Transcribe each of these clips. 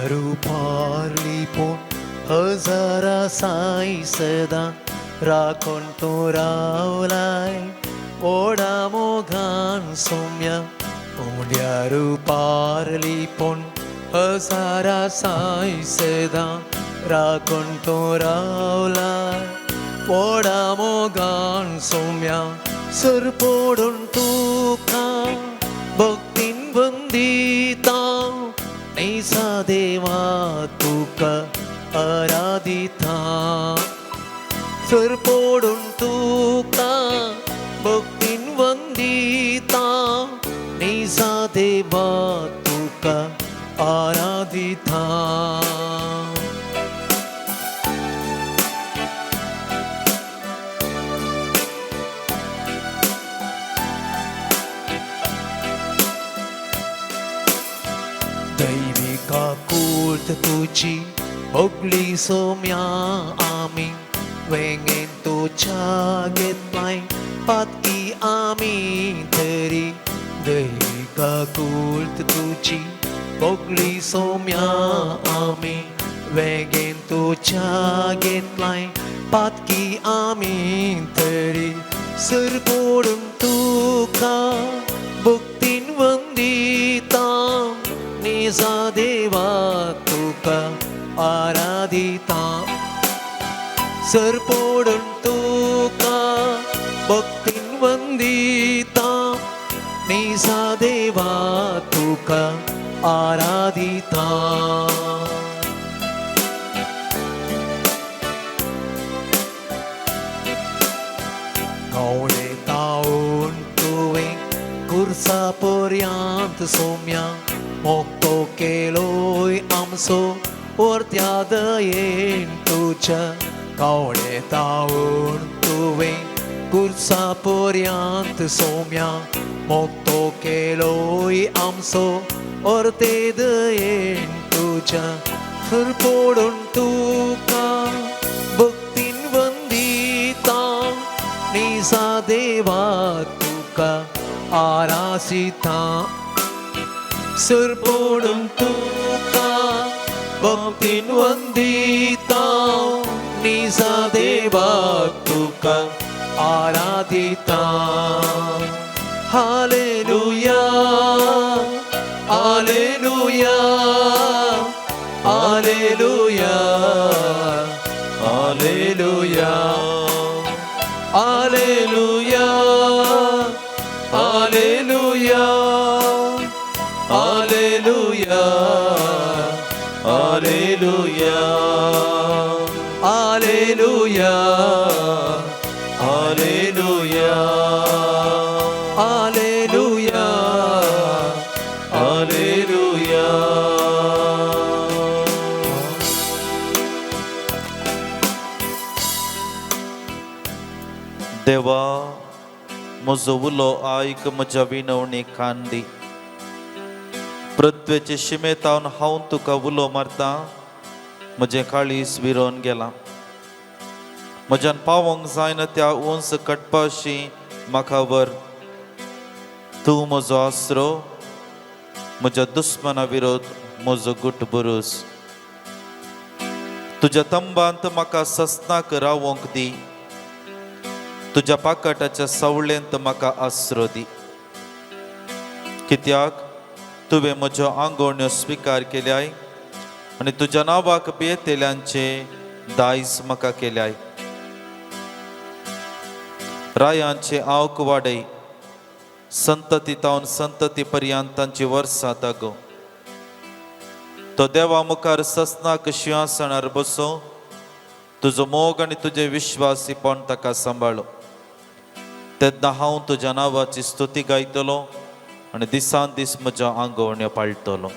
पारली पूण हजारा साई सदां राखण तूं रावलाय ओडा मोगान सोम्या उंड्यार पारली पूण हजारा साई सदां राखण तूं रावलाय ओडा मोगान सोम्या सरपोडून तुका भक्तीन वंदिता नैसा देवा तुका आराधिता सरपोडून तुका भक्तीन वंदिता नैसा देवा तुका आराधिता. दैविका कूर्त तुजी मोगली सोम्या आमी वेंगेन तुज्या घेतलाय पातकी आमी तरी दैविका कूर्त तुजी मोगली सोम्या आमी वेंगेन तुज्या घेतलाय पातकी आमी तरी सरपोडून तुका भक्तीन वंदिता निजा देवा तुका आराधिता सरपोडून तुका भक्तीन वंदिता निजा देवा तुका आराधिता. कवळे तावन तुवें कुर्सा पर्यांत सोम्या मोक्तो केलोय आमचो वर्त्या दयेन तुज्या कवळे तावन तुवें कुर्सा पर्यांत सोम्या मोक्तो केलोय आमचो वर्ते दयेन तुज्या सरपोडून तुका भक्तीन वंदिता निजा देवा तुका आरासिता सरपोडून तुका भक्तीन वंदिता निजा देवा तुका आराधिता. Hallelujah hallelujah hallelujah hallelujah hallelujah hallelujah hallelujah hallelujah hallelujah hallelujah hallelujah hallelujah. देवा म्हजो उलो आयक म्हज्या विनवणी कान दी. पृथ्वेचे शिमेतावन हांव तुका उलो मारता म्हजें काळीज विरोन गेलां. म्हज्यान पावोंक जायना त्या उंच कटपाशी म्हाका व्हर. तूं म्हजो आसरो म्हज्या दुस्मना विरोध म्हजो गुट बुरूस. तुज्या तंबांत म्हाका सस्नाक रावोंक दी. तुज्या पाकाटाच्या सावळेंत म्हाका आसरो दी. कित्याक तुवें म्हज्यो आंगोवण्यो स्विकार केल्याय आनी तुज्या नांवाक भियेतेल्यांचे दायज म्हाका केल्याय. रायांचे आवक वाडय संतती तावन संतती पर्यंत तांची वर्सां तागो. तो देवा मुखार सस्नाक शिंवासनार बसो तुजो मोग आनी तुजें विश्वासीपण ताका सांबाळो. तेन्ना हांव तुज्या नांवाची स्तुती गायतलो आनी दिसान दीस म्हज्या आंगोवण्यो पाळटलो.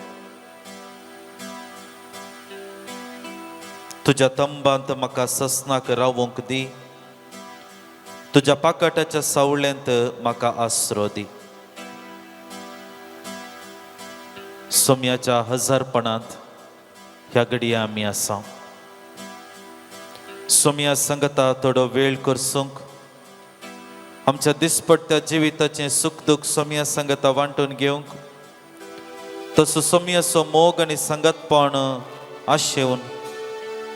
तुज्या तंबांत म्हाका सस्नाक रावोंक दी. तुज्या पाकाटाच्या सावळेंत म्हाका आसरो दी. सोम्याच्या हजारपणांत ह्या घडये आमी आसा. सोम्या संगता थोडो वेळ करसूंक आमच्या दिसपट्ट्या जिविताचें सूख दूख सोम्या संगता वांटून घेवंक तसो सोमयाचो मोग आनी सांगातपण आशेवन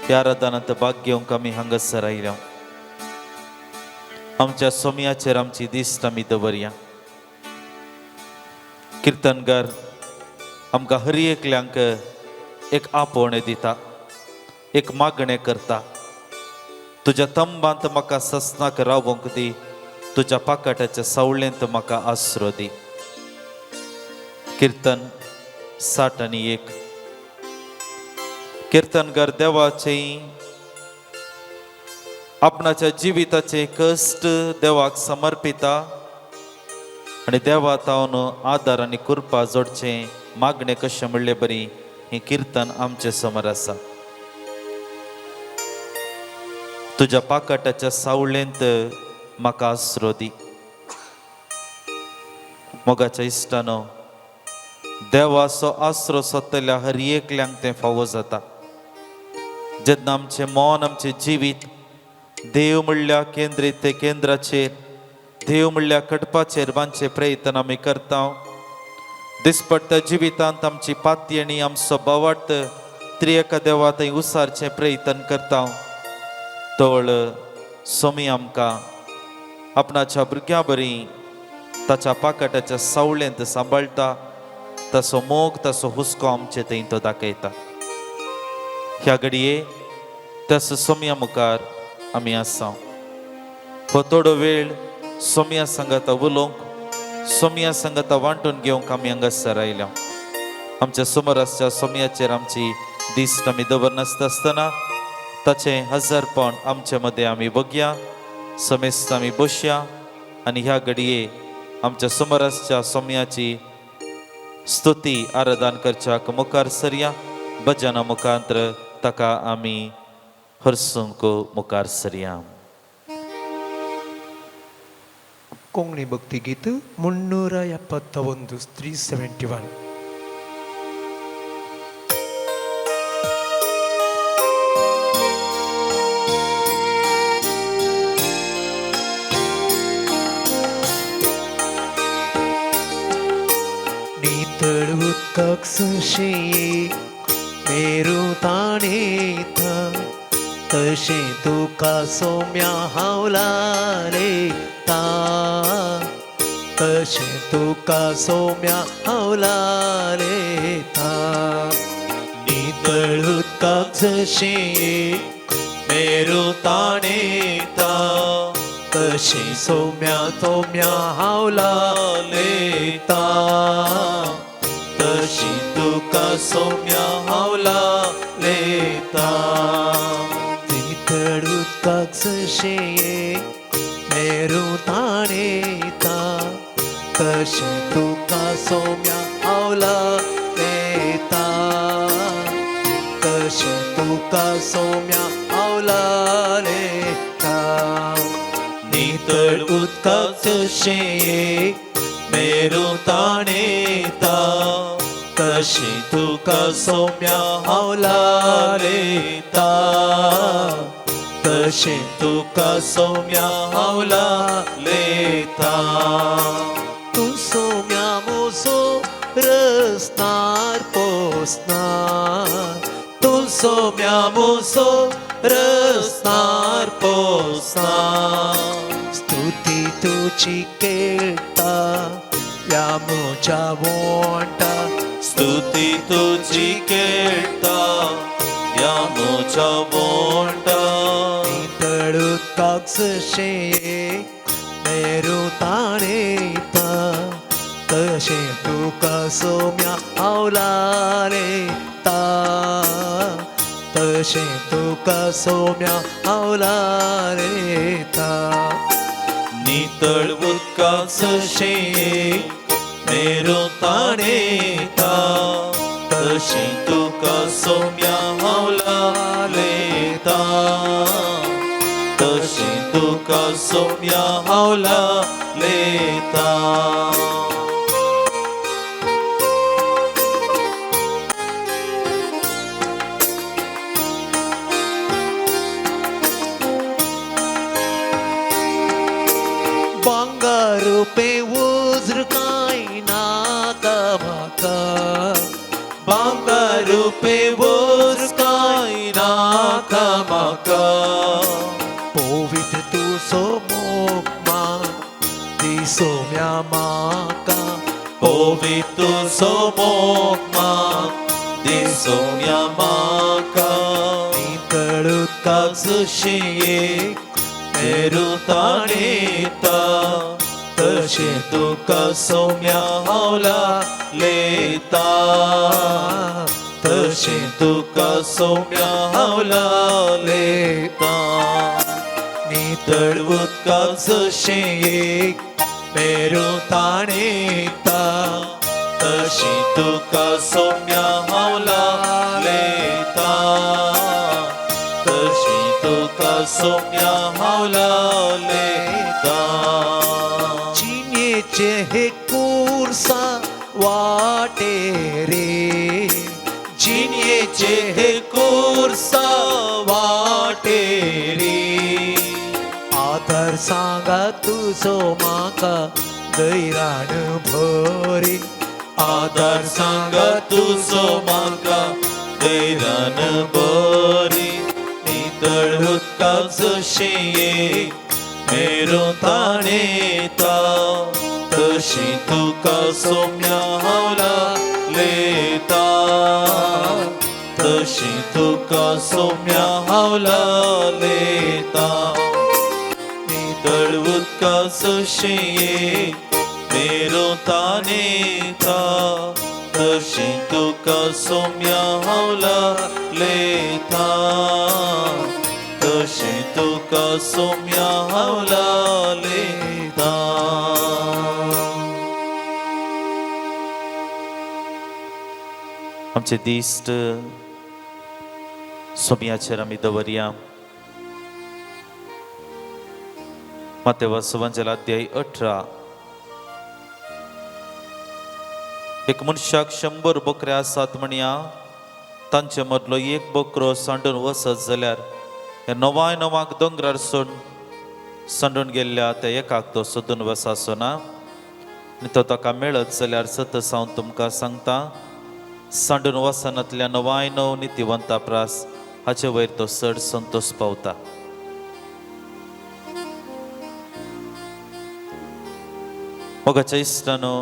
ह्या आराधनांत भाग घेवंक आमी हांगासर आयल्या. आमच्या सोमयाचेर आमची दिश्ट आमी दवरया. किर्तनकार आमकां हर एकल्यांक एक आपोवणें दिता, एक मागणें करता. तुज्या तंबांत म्हाका ससनाक रावोंक दी, तुज्या पाकाट्याच्या सावळेंत म्हाका आसरो दी. किर्तन 61. किर्तनकार देवाचे आपणाच्या जिविताचे कश्ट देवाक समर्पिता आनी देवा तावन आदार आनी कृपा जोडचें मागणें कशें म्हणले बरी हें किर्तन आमचे समोर आसा. तुज्या पाकाटाच्या सावळेंत म्हाका आसरो दी. मोगाच्या इश्टानो, देवाचो आसरो सोदतल्या हर एकल्यांक तें फावो जाता. जेन्ना आमचें मन, आमचें जिवीत देव म्हणल्या केंद्रीत ते केंद्राचेर, देव म्हणल्या कडपाचेर बांदचे प्रयत्न आमी करता. दिसपट्ट्या जिवितांत आमची पातयेणी, आमचो भावार्थ त्रिएका देवा थंय उसारचें प्रयत्न करता. तोळ सोमी आमकां आपणाच्या भुरग्यां बरी ताच्या पाकाटाच्या सावळेंत सांबाळटा. ताचो मोग, ताचो हुस्को आमचे थंय तो दाखयता. ह्या घडये त्याच सोमया मुखार आमी आसा. हो थोडो वेळ सोमया सांगाता उलोवंक, सोमया सांगाता वांटून घेवंक आमी हांगासर आयल्या. आमच्या समोर आसच्या सोमयाचेर आमची दिश्ट आमी दवरनासता आसतना ताचें हजारपण आमचे मदें आमी बघया. समेस्त आमी बसया आनी ह्या घडये आमच्या समोर आसच्या सोमयाची स्तुती आराधन करच्याक मुखार सरया. भजना मुखांत्र ताका आमी हरसूंक मुखार सरया. कोंकणी भक्तिगीत 371, 371. नितळ उदकाक सुशे मेरू ताणेता, तशें तुका सोम्या हांव लालयता, तशें तुका सोम्या हांव लालयता. नितळ उदकाक जशें मेरू ताणेता, तशें सोम्या सोम्या हांव लालयता, तशी तुका सोम्या हांव लालयता. नितळ उदकाक जशें मेरू ताणेता, तशें तुका सोम्या हांव लालयता, तशें तुका सोम्या हांव लालयता. नितळ उदकाक जशें मेरू ताणेता, तशी तुका सोम्या हांव लालयता, तशें तुका सोम्या हांव लालयता. तूं सोम्या म्हजो रसनार पोसनार, तूं सोम्या म्हजो रसनार पोसनार. स्तुती तुजी केळटा ह्या म्हज्या वोंटा, स्तुती तुजी केळटा ह्या म्हज्या वोंटा. नितळ उदकाक जशें मेरू ताणेता, तशें तुका सोम्या हांव लालयता, तशें तुका सोम्या हांव लालयता. नितळ उदकाक जशें मेरू ताणेता, तशें तुका सोम्या हांव लालयता, तशें तुका सोम्या हांव लालयता. बांगार रुपे वज्र कांय नाका म्हाका, भांगर रुपे वोस कांय नाका म्हाका. पवित्र तूं सोमोगमा दी सोम्या म्हाका. पवित्र सोमोगमा दी सोम्या म्हाका. नितळ उदकाक जशें एक मेरू ताणेता तशें तुका सोम्या हांव लेता, तशें तुका सोम्या हांव लेता. नितळ उदकाक जशें एक मेरू ताणेता तशें तुका सोम्या हांव लेता, तशें तुका सोम्या हांव लेता. जिणेचे हे कुर्सा वाटे रे, जिणेचे हे कुर्सा वाटे रे, आधार सांगा तुजो म्हाका दैरान भरी. आधार सांगा तुजो म्हाका दैरान बरी. नितळ उदकाक जशें एक मेरो ताणेता तशें तुका सोम्या हांव लेता, तशें तुका सोम्या हांव लेता. नितळ उदकाक जशें एक मेरो ताणेता तशें तुका सोम्या हांव लेता, तशें तुका सोम्या हांव लेता. आमचे दिश्ट सोम्याचेर आमी दवरया. मातेवा सुवंजल अध्याय 18. एक मनशाक 100 बकरे आसात म्हणया, तांचे मदलो एक बकरो सांडून वचत जाल्यार ह्या 99 दोंगरार सोड सांडून गेल्ल्या त्या एकाक तो सोदून वसाचो ना, आनी तो ताका मेळत जाल्यार सतस हांव तुमकां सांगता, सांडून वचनातल्या 99 नितिवंता प्रास हाचे वयर तो चड संतोश पावता. मोगाच्या इश्टानो,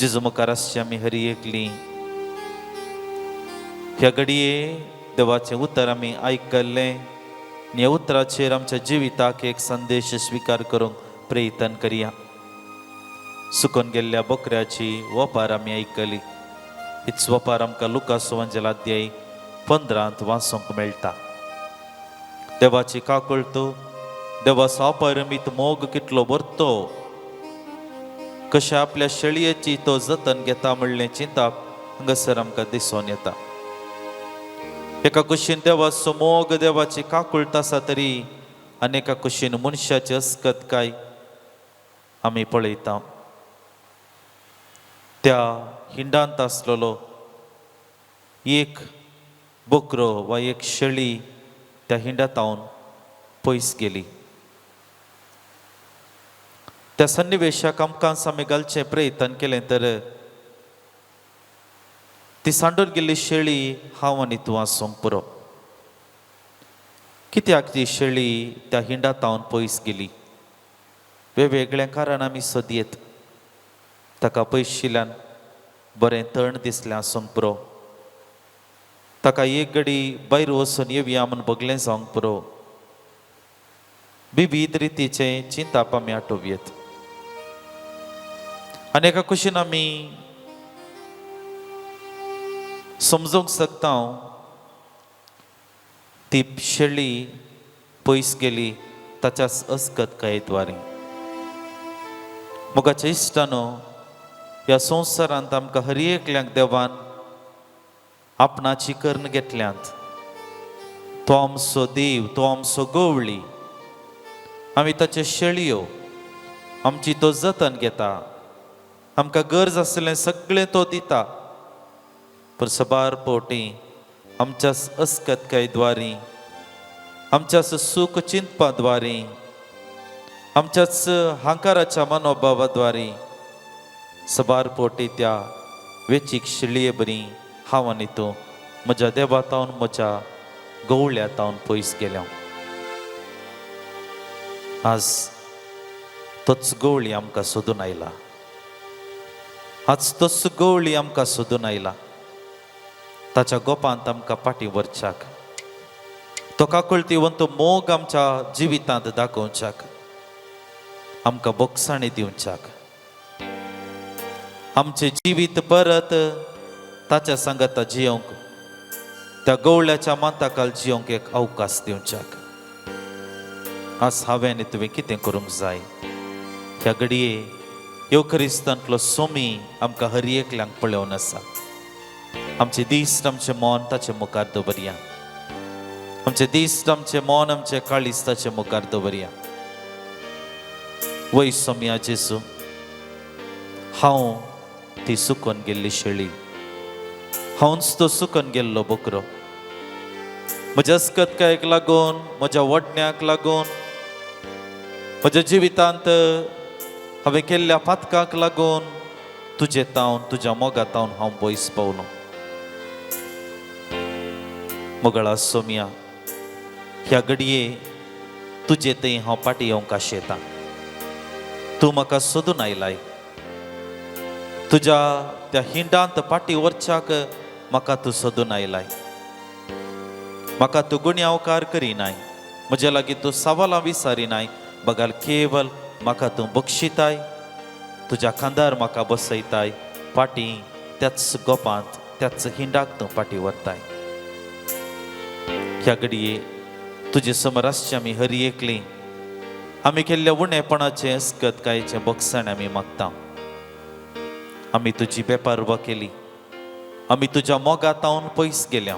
जेजू मुखार आसची आमी हरी एकली ह्या घडये देवाचें उतर आमी आयकल्लें आनी ह्या उतराचेर आमच्या जिविताक एक संदेश स्विकार करूंक प्रयत्न करया. सुकून गेल्ल्या बकऱ्याची वपार आमी आयकली. हीच वपार आमकां लुकास सुवांजेल अध्याय 15 वाचूंक मेळटा. देवाची काकळतो, देवाचो अपरिमीत मोग कितलो भरतो, कशें आपल्या शेळयेची तो जतन घेता म्हणलें चिंताप हांगासर आमकां दिसून येता. एका कुशीन देवाचो मोग, देवाची काकूळट आसा तरी आनी एका कुशीन मनशाची अस्कत काय आमी पळयता. त्या हिंडांत आसलेलो एक बोकरो वा एक शेळी त्या हिंडांत पयस गेली. त्या सन्निवेशाक आमकां आमी घालचें प्रयत्न केलें तर ती सांडून गेल्ली शेळी हांव आनी तूं आसूंक पुरो. कित्याक ती शेळी त्या हिंडांत पयस गेली? वेगवेगळ्या कारण आमी सोदयेत. ताका पयशिल्ल्यान बरें तण दिसलें आसूंक पुरो, ताका एक घडी भायर वचून येवया म्हूण बगलें जावंक पुरो. विविध रितीचें चिंताप आमी आठोवयेत. आनी एका कुशीन आमी समजूंक शकता ती शेळी पयस गेली ताच्या अस्कत कायद्वारे. मोगाच्या इश्टानो, ह्या संवसारांत आमकां हर एकल्याक देवान आपणाची कर्ण घेतल्यांत. तो आमचो देव, तो आमचो गवळी, आमी ताच्यो शेळयो, आमची तो जतन घेता, आमकां गरज आसलें सगळें तो दिता. पूण सबार पोटी आमच्या अस्कतकायद्वारी, आमच्या सूख चिंतपा द्वारी, आमच्याच हांकाराच्या मनोभावाद्वारी सबार पोटी त्या वेचीक शिळये बरी हांव आनी तूं म्हज्या देवा तावन म्हज्या गवळ्या तावन पयस गेल्या. आज तोच गवळी आमकां सोदून आयला. आज तोच गवळी आमकां सोदून आयला. ताच्या गोपांत आमकां फाटीं व्हरच्याक, तो काकुळतीवंत मोग आमच्या जिवितांत दाखोवच्याक, आमकां बोगसाणी दिवच्याक, आमचें जिवीत परत ताच्या सांगाता जियोंक, त्या गवळ्याच्या माताकाल जियोंक एक अवकाश दिवच्याक. आज हांवें आनी तुवें कितें करूंक जाय? ह्या घडये ह्यो क्रिस्तांतलो सोमी आमकां हर एकल्यांक पळोवन आसा. आमचे दीस आमचें मन ताचे मुखार दवरया. आमचे दीस आमचें मन आमचें काळीज ताचे मुखार दवरया. वय सोमया जेजू, हांव ती सुकून गेल्ली शेळी, हांवच तो सुकून गेल्लो बोकरो. म्हज्या अस्कतकायेक लागून, म्हज्या वडण्याक लागून, म्हज्या जिवितांत हांवें केल्ल्या पातकाक लागून तुजे तावन, तुज्या मोगा तावन हांव पयस पावलो. मोगळा सोमया, ह्या घडये तुजे थंय हांव फाटीं येवंक आशेतां. तूं म्हाका सोदून आयलाय. तुज्या त्या हिंडांत फाटीं व्हरच्याक म्हाका तूं सोदून आयलाय. म्हाका तूं गुन्यांवकार करिनाय, म्हज्या लागीं तूं सवालां विचारिनाय, बगाल केवल म्हाका तूं बक्षिताय, तुज्या खांदार म्हाका बसयताय, फाटीं त्याच गोपांत त्याच हिंडाक तूं फाटीं व्हरताय. ह्या घडये तुजे समोर आसची आमी हरी एकली आमी केल्ल्या उणेपणाचें अस्कतकायेचें बोगसाण आमी मागता. आमी तुजी बेपारवा केली, आमी तुज्या मोगा तावन पयस गेल्या,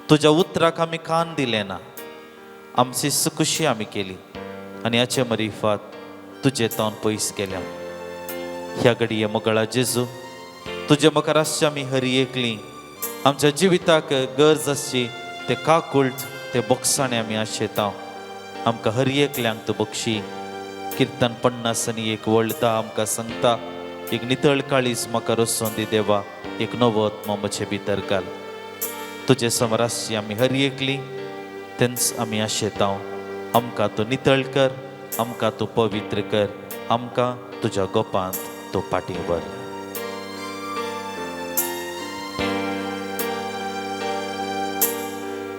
तुज्या उतराक आमी कान दिलें ना, आमची सुकुशी आमी केली आनी हाचे मरिफात तुजे तावन पयस गेल्या. ह्या घडये मोगळा जेजू, तुजे मुखार आसची आमी हरी एकली आमच्या जिविताक गरज आसची ते काकुळट ते बोगसाणे आमी आशेता. आमकां हर एकल्यांक तूं बक्षी. किर्तन 51 वळता आमकां सांगता, एक नितळ काळीज म्हाका रसोवन दी देवा, एक नवो आत्मो म्हजे भितर घाल. तुजे समोर आसची आमी हर एकली तेंच आमी आशेता. आमकां तूं नितळ कर, आमकां तूं पवित्र कर, आमकां तुज्या गोपांत तूं फाटीं व्हर.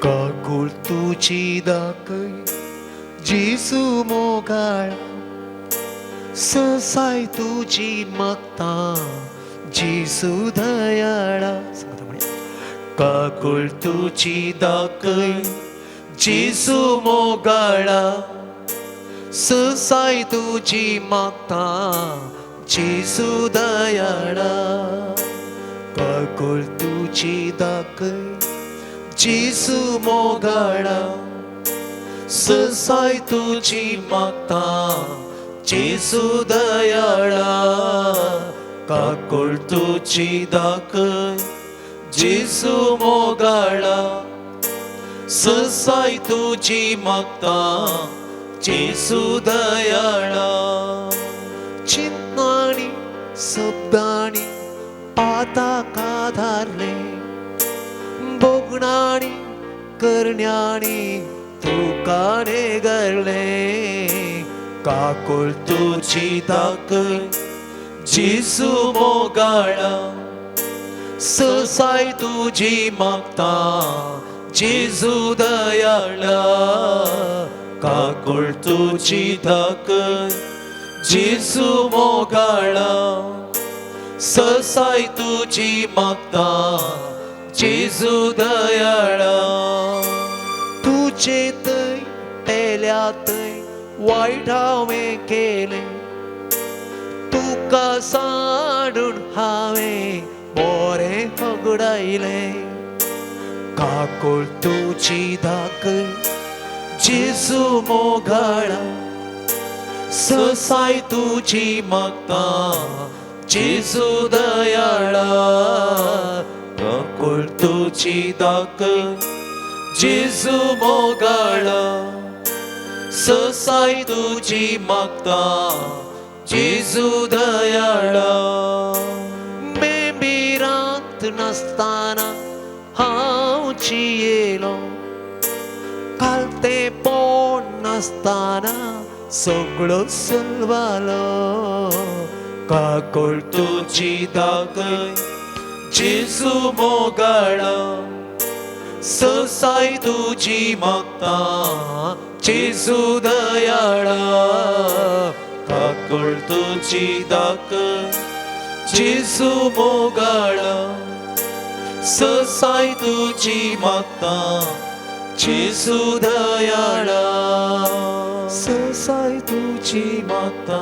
काकूळ तुजी दाखय जेजू मोगाळ, ससाय तुजी मागता जेजू दयाळा. काकूळ तुजी दाखय जेजू मोगाळा, ससाय तुजी मागता जेजू दयाळा. काकूळ तुजी दाखय जेजू मोगाळा, ससाय तुजी मागता जेजू दयाळा. काकूळ तुजी दाखय जेजू मोगाळा, ससाय तुजी मागता जेजू दयाळा. चिंतनाणी शब्दांनी पाताका धारले, भोगणाणी करण्याणी तुका नेगरले. काकूळ तुजी दाखय जेजू मोगाळा, ससाय तुजी मागता जेजू दयाळा. काकूळ तुजी दाखय जेजू मोगाळा, ससाय तुजी मागता जेजू दयाळा. तुजे थंय पेल्या थंय वायट हांवें केलें, तुका साडून हांवें बरें होगडायलें. काकूळ तुजी दाखय जेजू मोगाळा, ससाय तुजी मागता जेजू दयाळा. काकूळ तुजी दाखय जेजू मोगाळा, ससाय तुजी मागता जेजू दयाळा. बेबी नासतना हांव जियेलो, कालतेपण नासतना सगळो सलवालो. काकूळ तुजी दाखय जेजू मोगाळा, ससाय तुजी मागता जेजू दयाळा. काकूळ तुजी दाखय जेजू मोगाळा, ससाय तुजी मागता जेजू दयाळा. ससाय तुजी मागता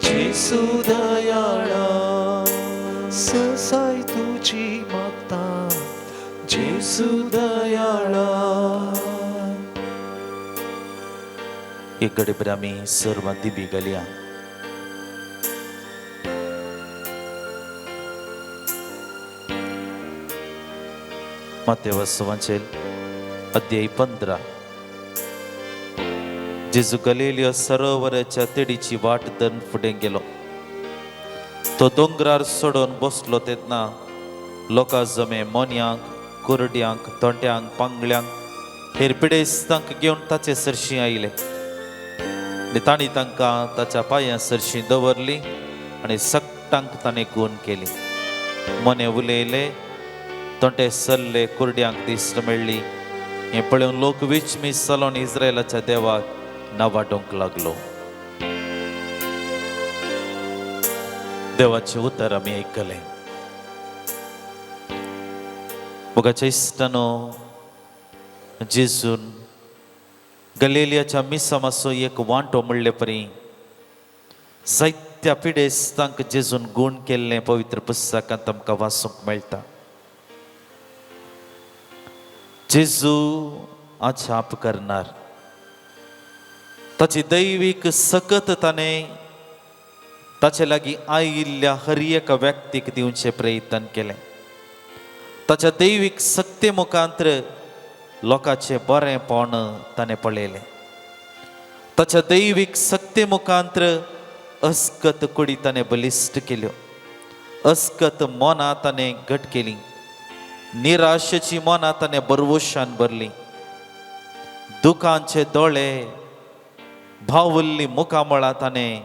जेजू दयाळा, ससाय तुजी मागता जेजू दयाळा. एक घडी आमी सर्वां दिबी घालया. मातेव सुवांचेल अध्याय 15. जेजू गलिलियो सरोवराच्या तेडीची वाट धरून फुडें गेलो. तो दोंगरार सोडून बसलो तेन्ना लोकां जमे मोन्यांक, कुरड्यांक, तोंट्यांक, पांगळ्यांक, हेर पिडेस्तांक घेवन ताचे सरशीं आयले आनी तांणी तांकां ताच्या पांयां सरशीं दवरली आनी सगटांक ताणें गूण केली. मोने उलयले, तोंटे सरले, कुरड्यांक दिश्ट मेळ्ळी. हें पळोवन लोक विचमीस जालो आनी इस्रायलाच्या देवाक नावाडोवंक लागलो. देवाचें उतर आमी आयकलें. मोगाच्या इश्टानो, जेजून गलिलियाच्या मिसामाचो एक वांटो म्हणले परी जायत्या पिडेस्तांक जेजून गूण केल्लें पवित्र पुस्तकांत आमकां वाचूंक मेळटा. जेजू आछाप करणार, ताची दैवीक सकत ताणें ताचे लागीं आयिल्ल्या हर एका व्यक्तीक दिवचें प्रयत्न केलें. ताच्या दैवीक सक्ते मुखांत्र लोकांचें बरेंपण ताणें पळयलें. ताच्या दैवीक सक्ते मुखांत्र अस्कत कुडी ताणें बलिश्ट केल्यो, अस्कत मनां ताणें घट केली, निराशेची मनां ताणें बरवशान भरली, दुकांचे दोळे भावल्ली मुखामळां ताणें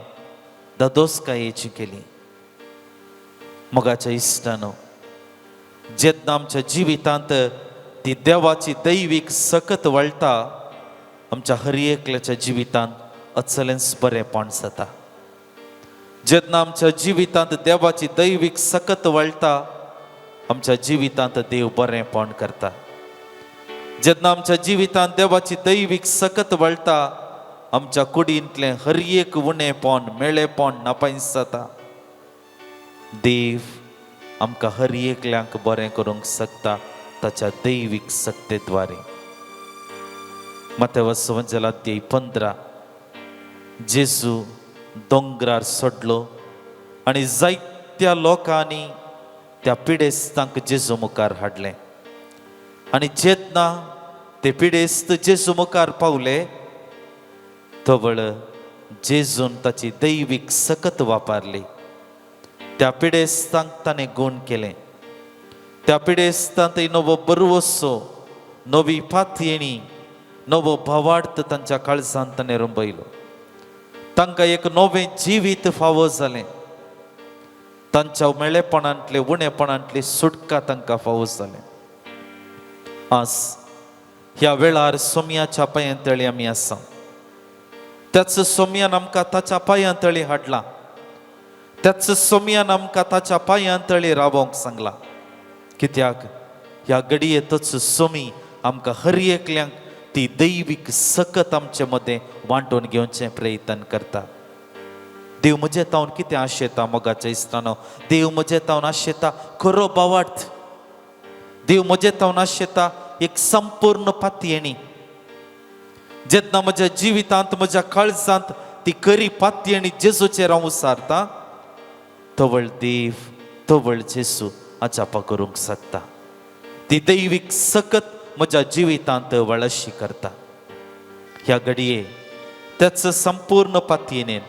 दादोसकायेची केली. मोगाच्या इश्टानो, जेन्ना आमच्या जिवितांत ती देवाची दैवीक सकत वळटा, आमच्या हर एकल्याच्या जिवितांत अचलेंच बरेंपण जाता. जेन्ना आमच्या जिवितांत देवाची दैवीक सकत वळटा, आमच्या जिवितांत देव बरेंपण करता. जेन्ना आमच्या जिवितांत देवाची दैवीक सकत वळटा, आमच्या कुडींतलें हर एक उणेपण मेळेपण नापायस जाता. देव आमकां हर एकल्यांक बरें करूंक शकता ताच्या दैवीक सक्तेद्वारे. मातेव सुवांजेल 15. जेजू दोंगरार सोडलो आनी जायत्या लोकांनी त्या पिडेस्तांक जेजू मुखार हाडलें आनी जेन्ना ते पिडेस्त जेजू मुखार पावले, तवळ जेजून ताची दैवीक सकत वापरली. त्या पिडेस्तांक ताणें गूण केलें. त्या पिडेस्तांत नवो बरवसो, नवी पातयेणी, नवो भावार्थ तांच्या काळजांत ताणें रंबयलो. तांकां एक नवें जिवीत फावो जालें. तांच्या मेळेपणांतले उणेपणांतली सुटका तांकां फावो जालें. आज ह्या वेळार सोम्याच्या पांयां तळी आमी आसा. त्याच सोम्यान आमकां ताच्या पांयां तळी हाडला. त्याच सोम्यान आमकां ताच्या पांयां तळी रावोंक सांगला. कित्याक ह्या घडये तोच सोमी आमकां हर एकल्यांक ती दैवीक सकत आमचे मदें वांटून घेवचें प्रयत्न करता. देव म्हजे तावन कितें आशेता मोगाच्या इश्टानो? देव म्हजे तावन आशेता खरो भावार्थ. देव म्हजे तावन आशेता एक संपूर्ण पातयेणी. जेन्ना म्हज्या जिवितांत म्हज्या काळजांत ती खरी पातयेणी जेजूचेर हांव उसारता, तवळ देव तवळ जेजू अजापा करूंक शकता. ती दैवीक सकत म्हज्या जिवितांत वळशी करता. ह्या घडये त्याच संपूर्ण पातयेनेन,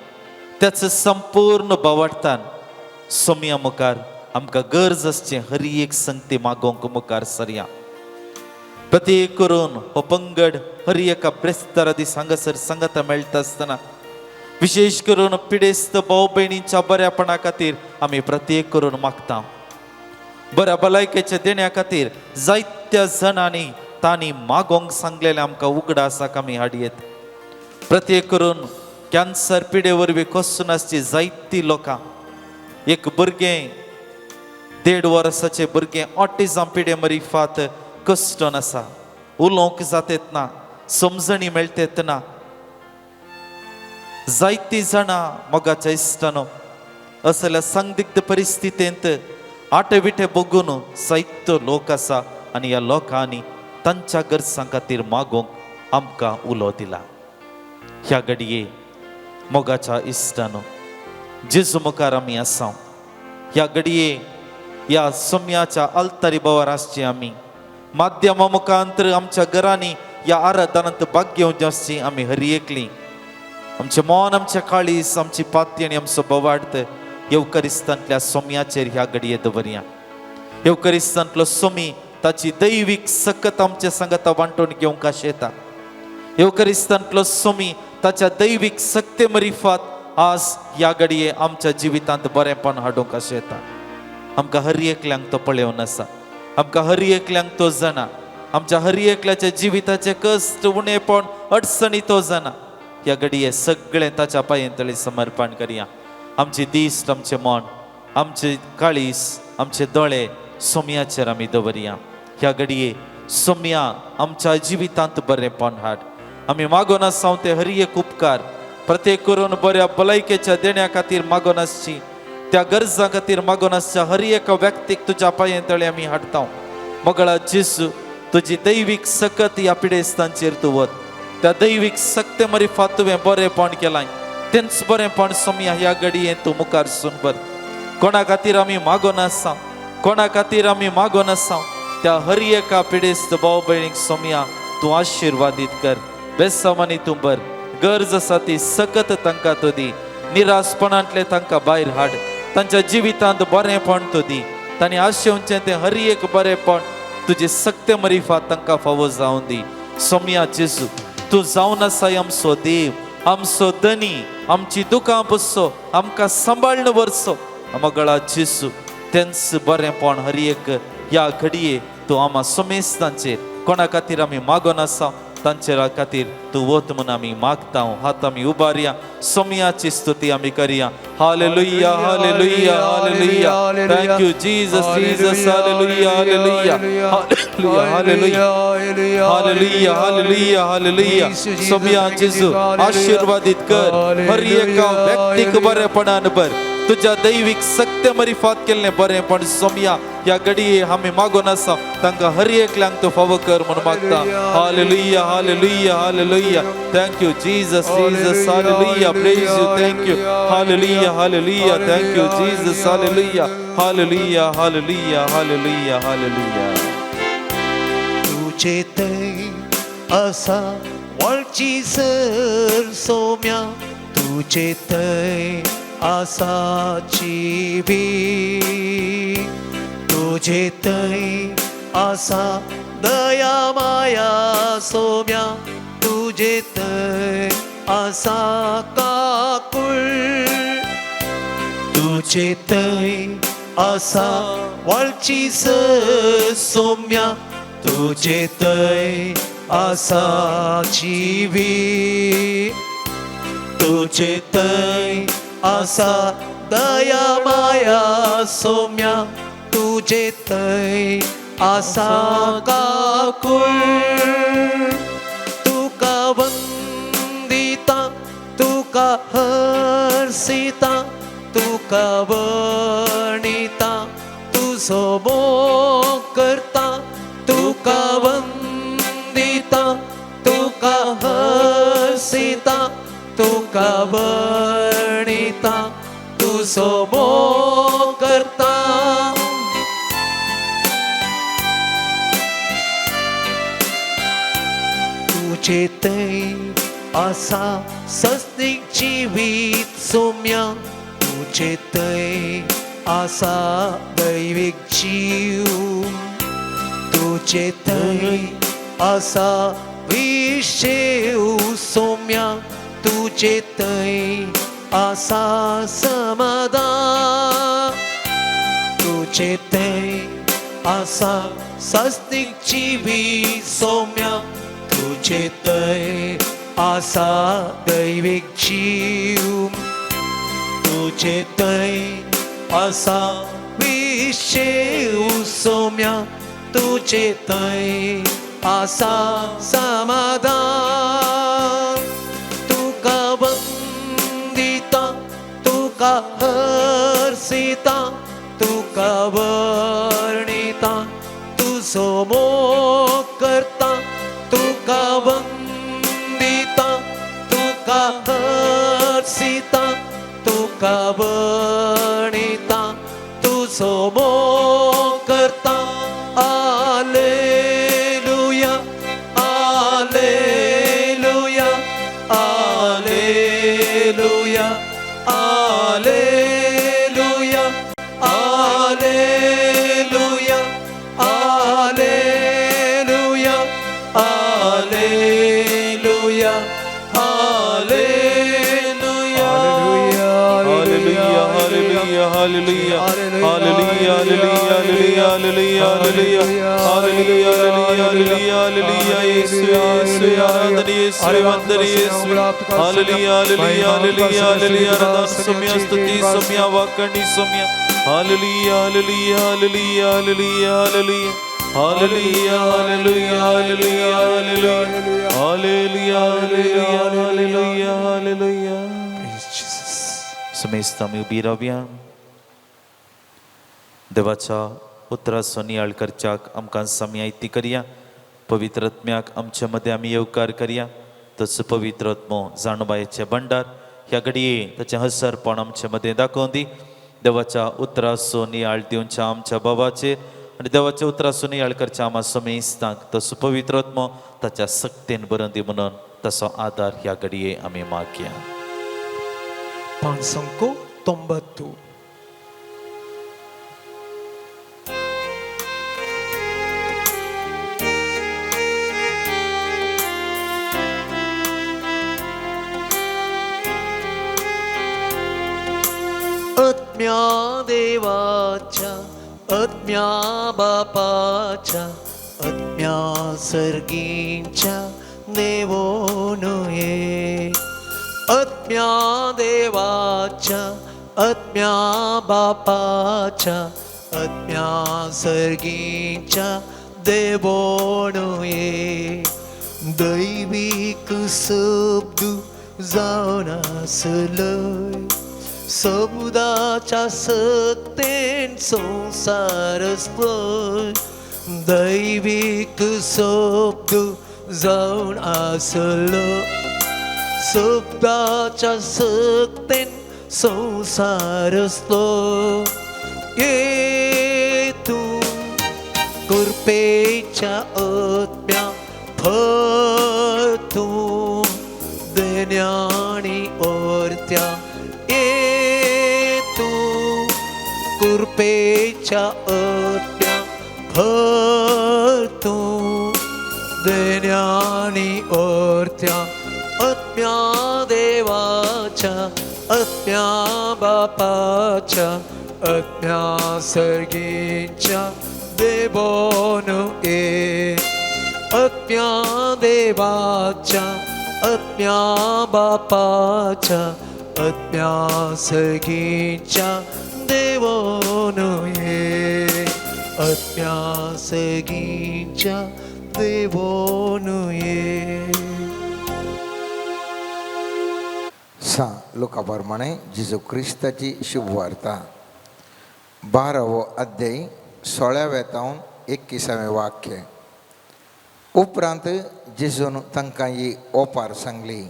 त्याच संपूर्ण भावार्थान सोम्या मुखार आमकां गरज आसचें हर एक संगती मागोवंक मुखार सरया. प्रत्येक करून हो पंगड हर एका ब्रेस्तारा दीस हांगासर सांगाता मेळटा आसतना विशेश करून पिडेस्त भाव भयणींच्या बऱ्यापणा खातीर आमी प्रत्येक करून मागता. बऱ्या भलायकेच्या देण्या खातीर जायत्या जाणांनी तांणी मागोवंक सांगलेलें आमकां उगडासाक आमी हाडयेत. प्रत्येक करून कॅन्सर पिडे वरवीं कोसून आसची जायतीं लोकां, एक भुरगें 1.5 वर्साचें भुरगें ऑटिजम पिडे मरिफात कश्टन आसा, उलोवंक जातेत ना, समजणी मेळटेत ना. जायतीं जाणां मोगाच्या इश्टानो असल्या संदिग्ध परिस्थितींत आटे विटे बगून जायतो लोक आसा आनी ह्या लोकांनी तांच्या गरजां खातीर मागोवंक आमकां उलो दिला. ह्या घडये मोगाच्या इश्टानो जेजू मुखार आमी आसा. ह्या घडये ह्या सोम्याच्या आल्तारी बोवार आसची आमी माध्यमा मुखांतर आमच्या घरांनी ह्या आराधनांत भाग घेवचे आसची आमी हर एकली आमचें मन, आमचें काळीस, आमची पाती आनी आमचो बोवार्थ येवकरिस्तांतल्या सोम्याचेर ह्या घडये दवरया. येवकरिस्तांतलो सोमी ताची दैवीक सकत आमच्या सांगाता वांटून घेवंक आशेता. येवकरिस्तांतलो सोमी ताच्या दैवीक सक्ते मरिफात आज ह्या घडये आमच्या जिवितांत बरेंपण हाडूंक आशेता. आमकां हर एकल्यांक तो पळोवन आसा, आमकां हर एकल्यांक तो जाणा, आमच्या हर एकल्याच्या जिविताचे कश्ट, उणेपण, अडचणी तो जाणा. ह्या घडये सगळें ताच्या पांयेंतळी समर्पण करया. आमची दिश्ट, आमचें मन, आमचे काळीस, आमचे दोळे सोम्याचेर आमी दवरया. ह्या घडये सोम्या आमच्या जिवितांत बरेंपण हाड. आमी मागोन आसा ते हर एक उपकार प्रत्येक करून बऱ्या भलायकेच्या देण्या खातीर मागोन आसची, त्या गरजां खातीर मागोन आसच्या हर एका व्यक्तीक तुज्या पांयेंतळी आमी हाडटा. मोगळा जेजू, तुजी दैवीक सकत ह्या पिडेस्तांचेर तूं वत. त्या दैवीक सक्ते मरिफात तुवें बरेंपण केलां, तेंच बरेंपण सोम्या ह्या घडये तूं मुखार सून बर. कोणा खातीर आमी मागोन आसा, कोणा खातीर आमी मागोन आसा त्या हर एका पिडेस्त भाव भयणीक सोम्या तूं आशिर्वादीत कर. बेसामानी तूं बर. गरज आसा ती सकत तांकां तूं दी. निराशपणांतले तांकां भायर हाड. तांच्या जिवितांत बरेंपण तूं दी. तांणी आशेवचें तें हर एक बरेंपण तुजी सक्ते मरिफात तांकां फावो जावन दी. सोम्या जेजू, तूं जावन आसाय आमचो देव, आमचो धनी, आमची दुकां पुसचो, आमकां सांबाळून व्हरचो. मगळा जेजू, तेंच बरेंपण हर एक ह्या घडये तूं आमा समेस्तांचेर कोणा खातीर आमी मागोन आसा तांचे खातीर तूं वत म्हूण आमी मागता. हात आमी उबारया, सोम्याची स्तुती आमी करया. Hallelujah, hallelujah, hallelujah. Thank you Jesus, Jesus. Hallelujah, hallelujah, hallelujah, hallelujah, hallelujah, hallelujah, hallelujah. Saumya जेजू आशीर्वादीत कर. हर एका व्यक्तीक बरेपणान बर. तुज्या दैवीक सक्ते मरिफात केल्लें बरेंपण सोम्या ह्या घडये आमी मागोन आसा तांकां हर एकल्यांक तूं फावो कर म्हूण मागता. Hallelujah, hallelujah, hallelujah. Thank you Jesus, Jesus. Hallelujah. Praise you. Thank you. Hallelujah, hallelujah. Thank you Jesus. Hallelujah, hallelujah, hallelujah, hallelujah, hallelujah. तुझे थंय आसा वळची सर सोम्या, तुझे थंय आसाची बी, तुझे थंय आसा दया माया सोम्या, तुझे थंय आसा काकूळ, तुझे थंय आसा वळची सर सोम्या, तुझे थंय आसाची बी, तुझे थंय आसा दया माया सोम्या, तुझे थंय आसा काकूळ, तुका वंदिता, तुका हर्षिता, तुका वर्णिता, तुजो मोग करता, तुका वंदिता, तुका हर्षिता, तुका वर्णिता, तुजो मोग करता. तुझे थंय आसा सस्तीक जिवीत सोम्या, तुझे थंय आसा दैवीक जीव तुजे थंय आसा विशेव सोम्या तुजे थंय आसा समाधान तुजे थंय आसा सस्तीक जीवी सोम्या तुजे थंय आसा दैवीक जीव तुजे थंय आसा विशेव सोम्या तुजे थंय आसा समाधान तुका वंदिता तुका हर्षिता तुका वर्णिता तुजो मोग करता तुका वंदिता तुका हर्षिता तुका वर्णिता तुजो मोग करता. आलेलुया आलेलुया आलेलुया आलेलुया आलेलुया आलेलुया आलेलुया आलेलुया. Hallelujah, hallelujah, hallelujah, hallelujah, hallelujah, hallelujah, hallelujah, hallelujah, hallelujah, hallelujah, येशुवे, येशुवे, आराधना येशुवे, वंदन येशुवे. Hallelujah, hallelujah, hallelujah, hallelujah, आराधना सोम्या, स्तुती Saumya, वाकणी Saumya. Hallelujah, hallelujah, hallelujah, hallelujah, hallelujah, hallelujah, hallelujah, hallelujah, hallelujah, hallelujah, hallelujah. Praise Jesus. समेस्त आमी उबी रावया. देवाच्या उतराचो नियाळ करच्याक आमकां सामयायती करया. पवित्र आत्म्याक आमच्या मदें आमी येवकार करया. तसो पवित्र आत्मो जाणबायेचें भंडार ह्या घडये ताचें हसरपण आमचे मदें दाखोवन दी. देवाच्या उतराचो नियाळ दिवच्या आमच्या बाबाचेर आनी देवाच्या उतराचो नियाळ करच्या आमा समेस्तांक तसो पवित्र आत्मो ताच्या सक्तेन बरोवन दी म्हणून तसो आदार ह्या घडये आमी मागया. 590. आत्म्या देवाच्या आत्म्या बापाच्या आत्म्या सर्गींच्या देवोनुये. आत्म्या देवाच्या आत्म्या बापाच्या आत्म्या सर्गींच्या देवोनुये. दैवीक शब्द जावन आसलय सबुदाच्या सत्तेन संवसार आसलोय. दैवीक शब्द जावन आसलो शब्दाच्या सक्तेन संवसार आसलो. ये तूं कृपेच्या आत्म्या भर तूं देण्याणी ओरत्या. ये तूं कृपेच्या आत्म्या भर तूं देण्याणी ओरत्या. आत्म्या देवाच्या आत्म्या बापाच्या आत्म्या सर्गींच्या देवोनु ये. आत्म्या देवाच्या आत्म्या बापाच्या आत्म्या सर्गींच्या देवोनु ये. आत्म्या सर्गींच्या देवोनु ये. सा लोका प्रमाणे जेजू क्रिस्ताची शुभवार्ता 12वो अध्याय 16व्या तावन 21वें वाक्य. उपरांत जेजून तांकां ही ओपार सांगली.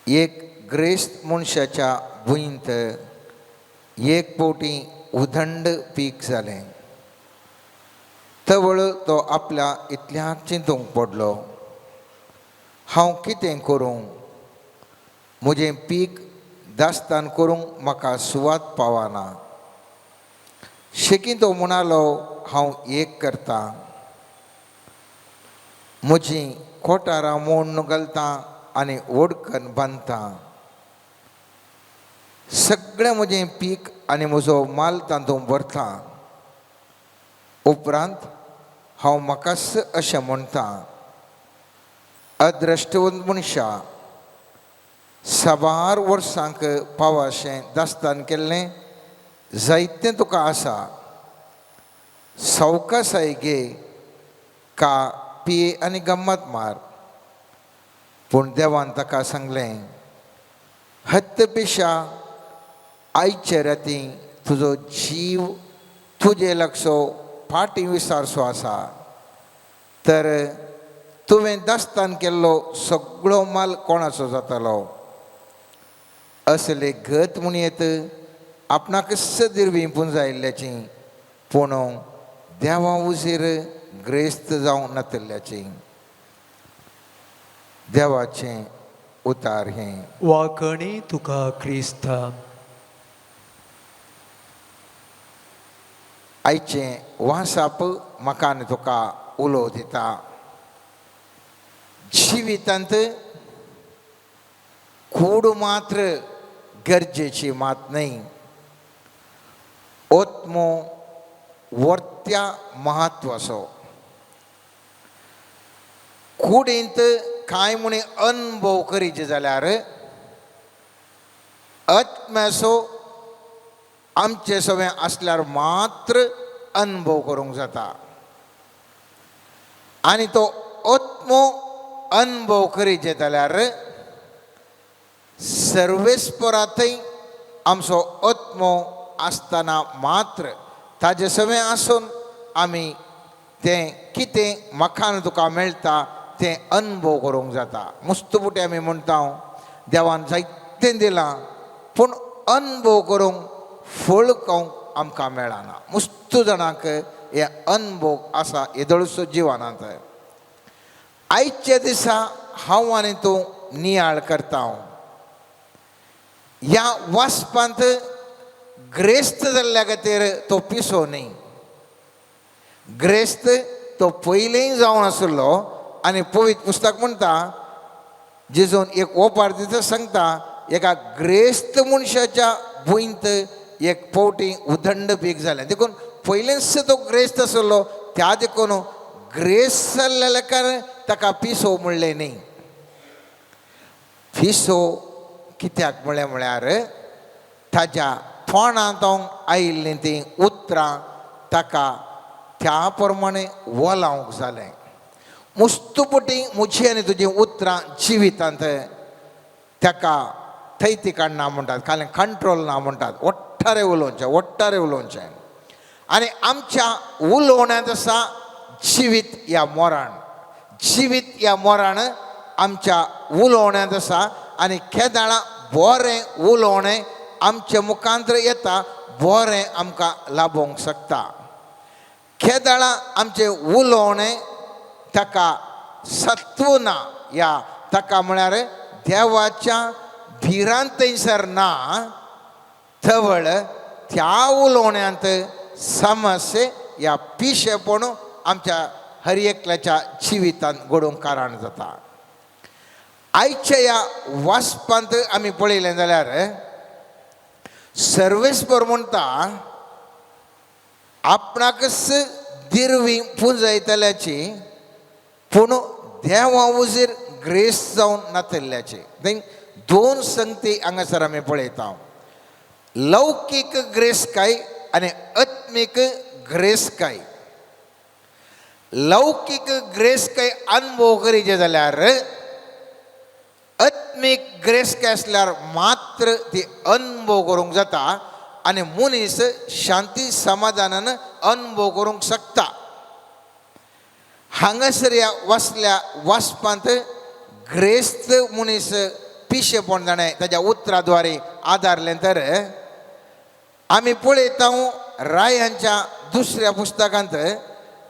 एक ग्रेस्त मनशाच्या भुंयंत एक फावटी उदंड पीक जालें. तवळ तो आपल्या इतल्याक चिंतूंक पडलो, हांव कितें करूं, म्हजें पीक दास्तान करूंक म्हाका सुवात पावना. शेकीं तो म्हणालो, हांव एक करता, म्हजी कोटारां मोडून घालता आनी ओडकन बांदता, सगळें म्हजें पीक आनी म्हजो माल तातूंत भरता. उपरांत हांव म्हाकाच अशें म्हणटा, अद्रश्टवंत मनशा, साबार वर्सांक पावाशें दास्तान केल्लें जायतें तुका आसा, सवकासाय घे, का पिये आनी गम्मत मार. पूण देवान ताका सांगलें, हत्त पेशा, आयचे राती तुजो जीव तुजे लागसो फाटीं विसारसो आसा, तर तुवें दास्तान केल्लो सगळो माल कोणाचो जातालो? असले गत म्हणयेत आपणाकच दिरवी पुंजायल्ल्याची, पूण देवा उजीर ग्रेस्त जावंक नातिल्ल्याची. देवाचें उतार हें. वाकणी तुका क्रिस्ता. आयचें वासाप म्हाका आनी तुका उलो दिता. जिवितांत कूड मात्र गरजेची मात न्हय, आत्मो वर्त्या म्हत्वाचो. कुडींत कांय म्हणी अनुभव करीचे जाल्यार आत्म्याचो आमचे सगळें आसल्यार मात्र अनुभव करूंक जाता. आनी तो आत्मो अनुभव करीचे जाल्यार सर्वेस्परांतय आमचो आत्मो आसतना मात्र ताजे सगळें आसून आमी तें कितें म्हाका तुका मेळटा तें अनुभव करूंक जाता. मुस्तपुटी आमी म्हणटा देवान जायतें दिलां, पूण अनुभव करूंक फळ खावंक आमकां मेळना. मुस्तू जाणांक हे अनुभव आसा येदोळसो जिवनांत. आयच्या दिसा हांव आनी तूं नियाळ करता. ह्या वाचपांत ग्रेस्त जाल्ल्या खातीर तो पिसो न्ही, ग्रेस्त तो पयलींय जावन आशिल्लो. आनी पवित्र पुस्तक म्हणटा, जेजून एक ओपार दिता सांगता, एका ग्रेस्त मनशाच्या भुंयंत एक फावटी उदंड पीक जालें. देखून पयलींच तो ग्रेस्त आशिल्लो, त्या देखून ग्रेस्त जाल्ल्या कारण ताका पिसो म्हणलें न्ही. पिसो कित्याक म्हणलें म्हळ्यार ताज्या तोंडांत आयिल्लीं तीं उतरां ताका त्या प्रमाणे वलावंक जालें. मुस्तुपटी म्हजी आनी तुजीं उतरां जिवितांत ताका थैती काडना म्हणटात, खाली कंट्रोल ना म्हणटात, ओट्टारे उलोवचें, ओट्टारे उलोवचें. आनी आमच्या उलोवण्यांत आसा जिवीत या मोराण, जिवीत या मोराण आमच्या उलोवण्यांत आसा. आनी केदाळा बरें उलोवणें आमच्या मुखांत येता, बरें आमकां लाबोवंक शकता. केदाळा आमचें उलोवणें ताका सत्व ना, या ताका म्हळ्यार देवाच्या भिरांतयसर ना, तवळ त्या उलोवण्यांत समस्ये या पिशेपण आमच्या हर एकल्याच्या जिवितांत घडोवंक कारण जाता. आयच्या ह्या वाचपांत आमी पळयलें जाल्यार सर्वेस्पर म्हणटा आपणाकच दिरवी पुंजयतल्याची, पूण देवा उजीर ग्रेस जावन नातिल्ल्याची. दोन संगती हांगासर आमी पळयता, लौकीक ग्रेस काय आनी आत्मीक ग्रेस काय. लौकीक ग्रेस काय अनुभव करीचे जाल्यार आत्मीक ग्रेस काय आसल्यार मात्र ती अनुभव करूंक जाता आनी मनीस शांती समाधानान अनुभव करूंक शकता. हांगासर ह्या वाचल्या वाचपांत ग्रेस्त मनीस पिशेपण जाणें ताज्या उतरा द्वारे आदारलें तर आमी पळयता रायांच्या दुसऱ्या पुस्तकांत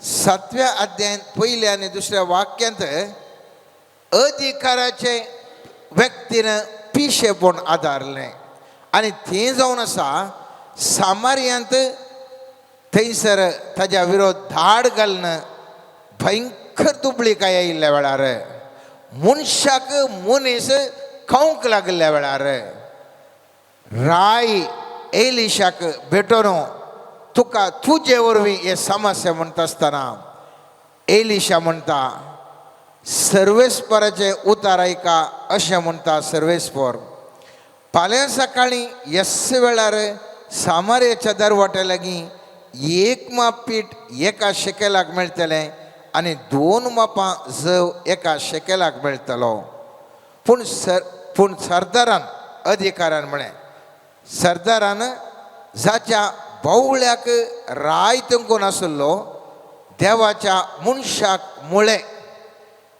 7व्या अध्यायांत पयल्या आनी दुसऱ्या वाक्यांत अधिकाराचे व्यक्तीन पिशेपण आदारलें. आनी तें जावन आसा सामार्यांत थंयसर ताज्या विरोध धाड घालून भयंकर दुबळीकाय आयिल्ल्या वेळार, मनशाक मनीस खावंक लागिल्ल्या वेळार राय एलिशाक भेटोन तुका तुजे वरवीं हे समस्या म्हणटा आसतना एलिशा म्हणटा, सर्वेस्पराचें उतार आयका अशें म्हणटा सर्वेस्पर, फाल्यां सकाळीं येस वेळार सामारेच्या दरवाट्या लागीं एक माप पीठ एका शेकेलाक मेळटलें आनी 2 मापां जव एका शेकेलाक मेळटलो. पूण सरदारान अधिकारान म्हळें, सरदारान जाच्या बावळ्याक राय तेंकून आसलो देवाच्या मनशाक म्हळें,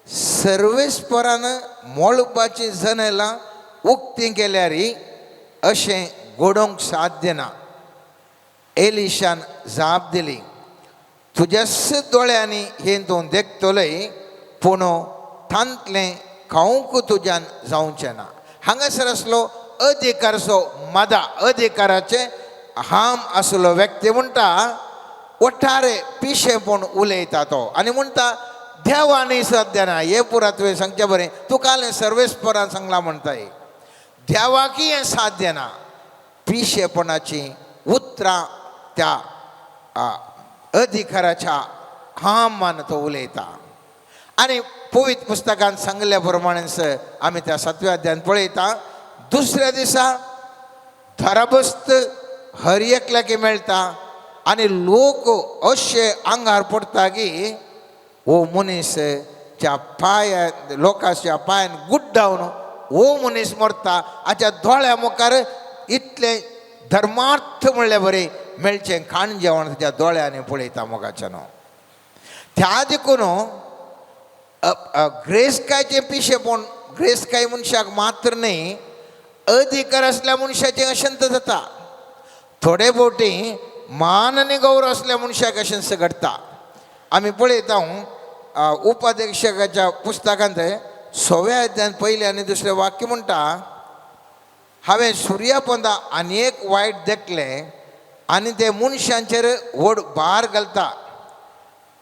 सर्वेस्परान मळबाचीं जनेलां उक्तीं केल्यार अशें घडोवंक साध्य ना. एलिशान जाप दिली, तुज्याच दोळ्यांनी हें तूं देखतलोय, पूण तांतलें खावंक तुज्यान जावचें ना. हांगासर आसलो अधिकारचो मदा, अधिकाराचें हाम आसलो व्यक्ती म्हणटा वठारे पिशेपण उलयता तो आनी म्हणटा देवानी सद्या ना. हे पुरा तुवें सांगचें बरें, तुका सर्वेस्परान सांगलां म्हणटाय, देवाकी हें साध्य ना. पिशेपणाची उतरां त्या अधिकाराच्या हामान तो उलयता. आनी पवित्र पुस्तकान सांगिल्ल्या प्रमाणेच आमी त्या 7व्या अध्यायान पळयता, दुसऱ्या दिसा धराबस्त हर एकल्याक मेळटा आनी लोक अशे आंगार पडटा की हो मनीस च्या पांया लोकांच्या पांयान गुड्डावन हो मनीस मरता. हाच्या दोळ्या मुखार इतलें धर्मार्थ म्हणल्यार बरें मेळचें खाण जेवण ताच्या दोळ्यांनी पळयता मोगाच्यान. त्या देखून ग्रेसकायचें पिशेपण ग्रेसकाय मनशाक मात्र न्हय, अधिकार आसल्या मनशाचें अशंत जाता. थोडे भोवटी मान आनी गौरव आसल्या मनशाक अशेंच घडटा. आमी पळयता उपाध्यक्षकाच्या पुस्तकांत 6व्या अध्यायान पयलें आनी दुसरें वाक्य म्हणटा, हांवें सुर्यापोंदा आनी एक वायट देखलें आनी ते मनशांचेर व्हड भार घालता.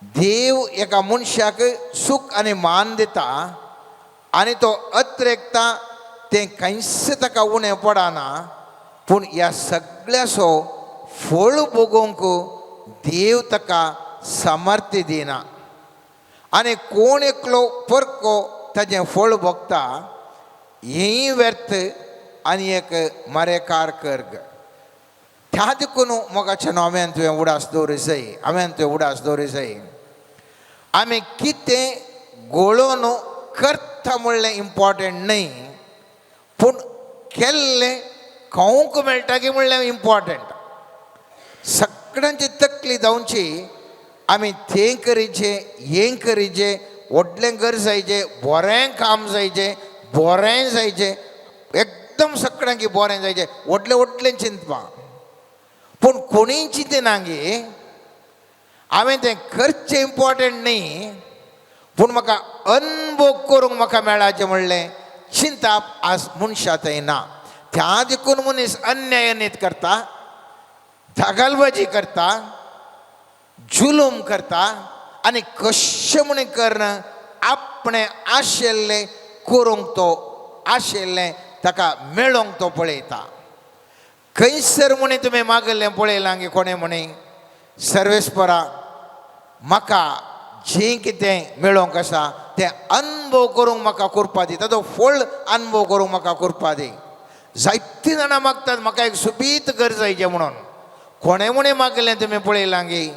देव एका मनशाक सूख आनी मान दिता आनी तो अत्रेकता तें कांयच ताका उणें पडना, पूण ह्या सगळ्याचो फळ भोगोवंक देव ताका सामर्थ्य दिना. आनी कोण एकलो परको ताजें फळ भोगता हेंय व्यर्थ आनी एक मरेकार कर्ग. त्या देखून मोगाच्यान हांवें तुवें उडास दवरी जाय, हांवें तुवें उडास दवरी जाय. आमी कितें गोळोवन करता म्हणलें इम्पॉर्टंट न्हय, पूण केल्लें खावंक मेळटा की म्हणलें इम्पॉर्टंट. सगळ्यांची तकली जावची आमी तें करीचे हें करीचे, व्हडलें घर जायचें, बरें काम जायचें, बरें जायचें, एकदम सगळ्यांकी बरें जायचें, व्हडलें व्हडलें चिंतपा. पूण कोणीय चिंतना गे हांवें तें करचें इम्पॉर्टंट न्हय, पूण म्हाका अनुभव करूंक म्हाका मेळाचें म्हणलें चिंताप आज मनशा थंय ना. त्या देखून मनीस अन्यायनीत करता, दगलबाजी करता, जुलूम करता आनी कशें म्हण करना आपणें आशिल्लें करूंक तो आशिल्लें ताका मेळोवंक तो पळयता. खंयसर म्हणी तुमी मागल्लें पळयलां गे कोणें म्हणी सर्वेस्परा म्हाका जें कितें मेळोवंक आसा तें अनुभव करूंक म्हाका करपा दी, ताचो फळ अनुभव करूंक म्हाका करपा दी. जायतीं जाणां मागतात म्हाका एक सुबीत घर जायचें म्हणून. कोणें म्हणे मागलें तुमी पळयलां गे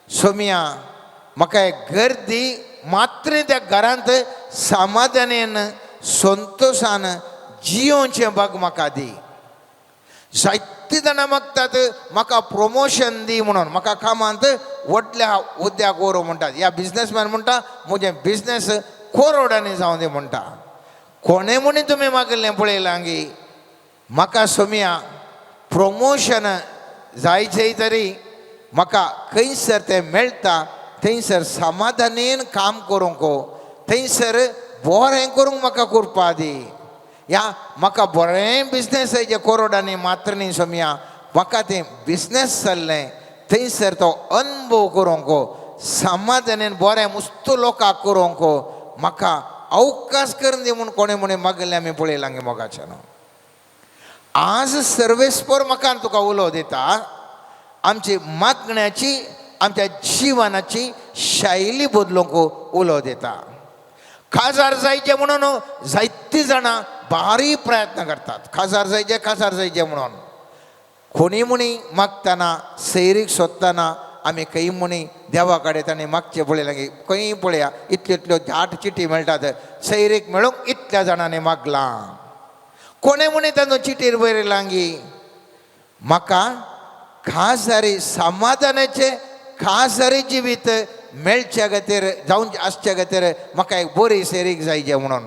सोमिया म्हाका एक घर दी, मात्र त्या घरांत समाधानेन संतोशान जियोवचें भाग म्हाका दी. जायतीं जाणां मागतात म्हाका प्रमोशन दी म्हणून, म्हाका कामांत व्हडल्या हुद्द्याक व्हरू म्हणटात. ह्या बिजनेसमॅन म्हणटा म्हजें बिजनेस करोडांनी जावं दी म्हणटा. कोणें म्हणी तुमी मागलें पळयलां गे म्हाका सोमिया प्रमोशन जायचें तरी म्हाका खंयसर तें मेळटा थंयसर समाधानेन काम करूंक, थंयसर बरें करूंक म्हाका करपा दी. या म्हाका बरें बिजनेस जे करोडांनी मात्र न्ही सोमिया म्हाका तें बिजनेस चल्लें थंयसर तो अनुभव करूंक समाधानेन बरें मुस्तू लोकांक करूंक म्हाका अवकाश करून दी म्हूण कोणें म्हणे मागलें आमी पळयलां गे मोगाच्यान. आज सर्वेस्पर म्हाका तुका उलो दिता, आमची मागण्याची आमच्या जिवनाची शैली बदलूंक उलो दिता. खाजार जायचे म्हणून जायतीं जाणां भारी प्रयत्न करतात, खाजार जायचे खाजार जायचे म्हणून. कोणी म्हणी मागतना सैरीक सोदतना आमी खंय म्हणी देवा कडेन ताणें मागचें पळयलां की खंय पळया इतल्यो इतल्यो धाट चिटी मेळटात, सैरीक मेळूंक इतल्या जाणांनी मागलां. कोणें म्हणी तांचो चिटीर बरयलां की म्हाका खासारी समाधानाचें खासारी जिवीत मेळच्या खातीर जावन आसच्या खातीर म्हाका एक बरी सैरीक जायचे म्हणून.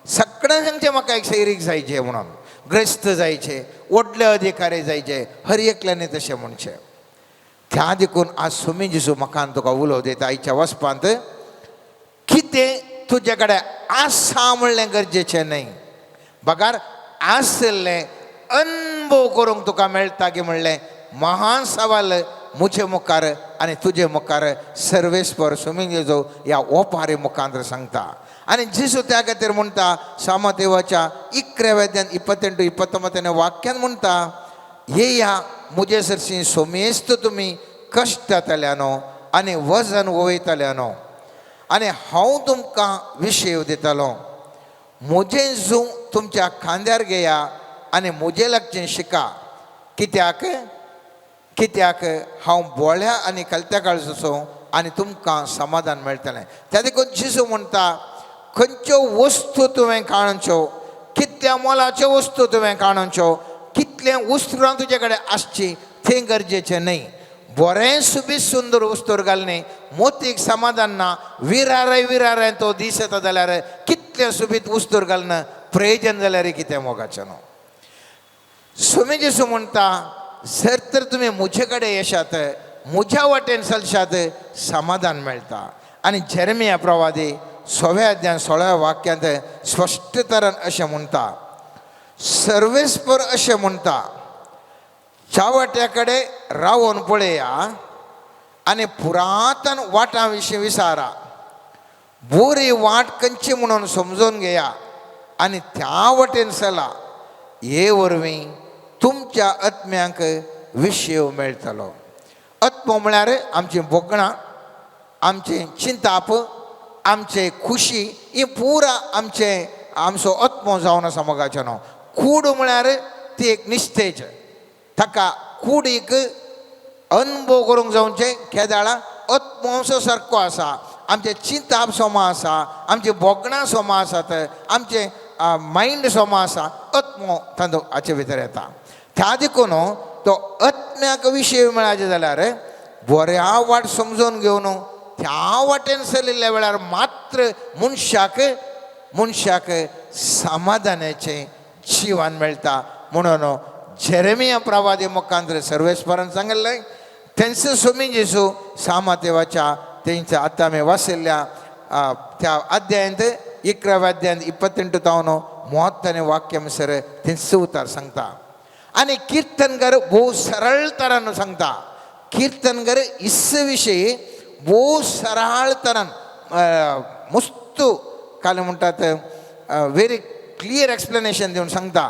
सगळ्यां सांगचें म्हाका एक सैरीक जायचें म्हणून, ग्रस्त जायचे, व्हडले अधिकारी जायचे, हर एकल्यानी तशें म्हणचें. त्या देखून आज सुमी जेजू म्हाका तुका उलो दिता आयच्या वचपांत, कितें तुजे कडेन आसा म्हणलें गरजेचें न्हय, बगार आशिल्लें अनुभव करूंक तुका मेळटा की म्हणलें महान सवाल म्हजे मुखार आनी तुजे मुखार सर्वेस्पर सुमी जेजू ह्या ओपारी मुखांत सांगता. आनी जेजू त्या खातीर म्हणटा सामदेवाच्या 11व्या 28 29 वाक्यान म्हणटा, येया म्हजे सरशी सोमेस्त तुमी कश्टातल्यानो आनी वजन वयतल्यानो आनी हांव तुमकां विशेव दितलो. म्हजें जूं तुमच्या खांद्यार घेया आनी म्हजे लागचें शिका, कित्याक कित्याक हांव बोळ्या आनी कलत्या काळजो आनी तुमकां समाधान मेळटलें. त्या देखून जेजू म्हणटा, खंयच्यो वस्तू तुवें काणच्यो, कितल्या मोलाच्यो वस्तू तुवें काणच्यो, कितलें वस्त्रां तुजे कडेन आसची तें गरजेचें न्हय. बरें सुबीत सुंदर वस्तूर घालणे मोतीक समाधान ना, विरारय विरारय तो दीस येता जाल्यार कितलें सुबीत वस्तूर घालना प्रयोजन जाल्यार कितें मोगाचें न्हू. सुमी जेजू म्हणटा, जर तर तुमी म्हजे कडेन येशात, म्हज्या वाटेन चलशात, समाधान मेळटा. आनी जेरमिया प्रवादी 16व्या अध्याय 16व्या वाक्यांत स्पश्ट तरान अशें म्हणटा, सर्वेस्पर अशें म्हणटा, चावट्या कडेन रावोन पळया आनी पुरातन वाटां विशीं विचारा, बरी वाट खंयची म्हणून समजून घेया आनी त्या वटेन चला, हे वरवीं तुमच्या आत्म्यांक विशेव मेळटलो. आत्मो म्हळ्यार आमचीं भोगणां, आमचें चिंताप, आमचे खुशी, ही पुरा आमचे आमचो आत्मो जावन आसा मोगाचें न्हू. कूड म्हळ्यार ती एक निस्तेज, ताका कुडीक अनुभव करूंक जावचें केदाळा आत्मोंसो सारको आसा, आमचें चिंताप सोमा आसा, आमचीं भोगणां सोमा आसात, आमचें मायंड सोमा आसा, आत्मो तांचो हाचे भितर येता. त्या देखून तो आत्म्याक विशय मेळाचे जाल्यार बऱ्या वाट समजून घेवन त्या वाटेन चलिल्ल्या वेळार मात्र मनशाक मनशाक समाधानाचें जिवन मेळटा. म्हणून जेरेमिया प्रवादी मुखांत सर्वेस्परान सांगिल्लें तेंचे सुमी जेजू सामादेवाच्या तेंच्या आतां आमी वाचिल्ल्या त्या अध्यायांत 11व्या अध्यायांत 28 तावन 30 वाक्य म्हणसर तेंच उतार सांगता. आनी कीर्तनकार भोव सरळ तरान सांगता, कीर्तनकार इस विशयी भोव सरळ तरान मुस्तू काल म्हणटात व्हेरी क्लियर एक्सप्लेनेशन दिवन सांगता.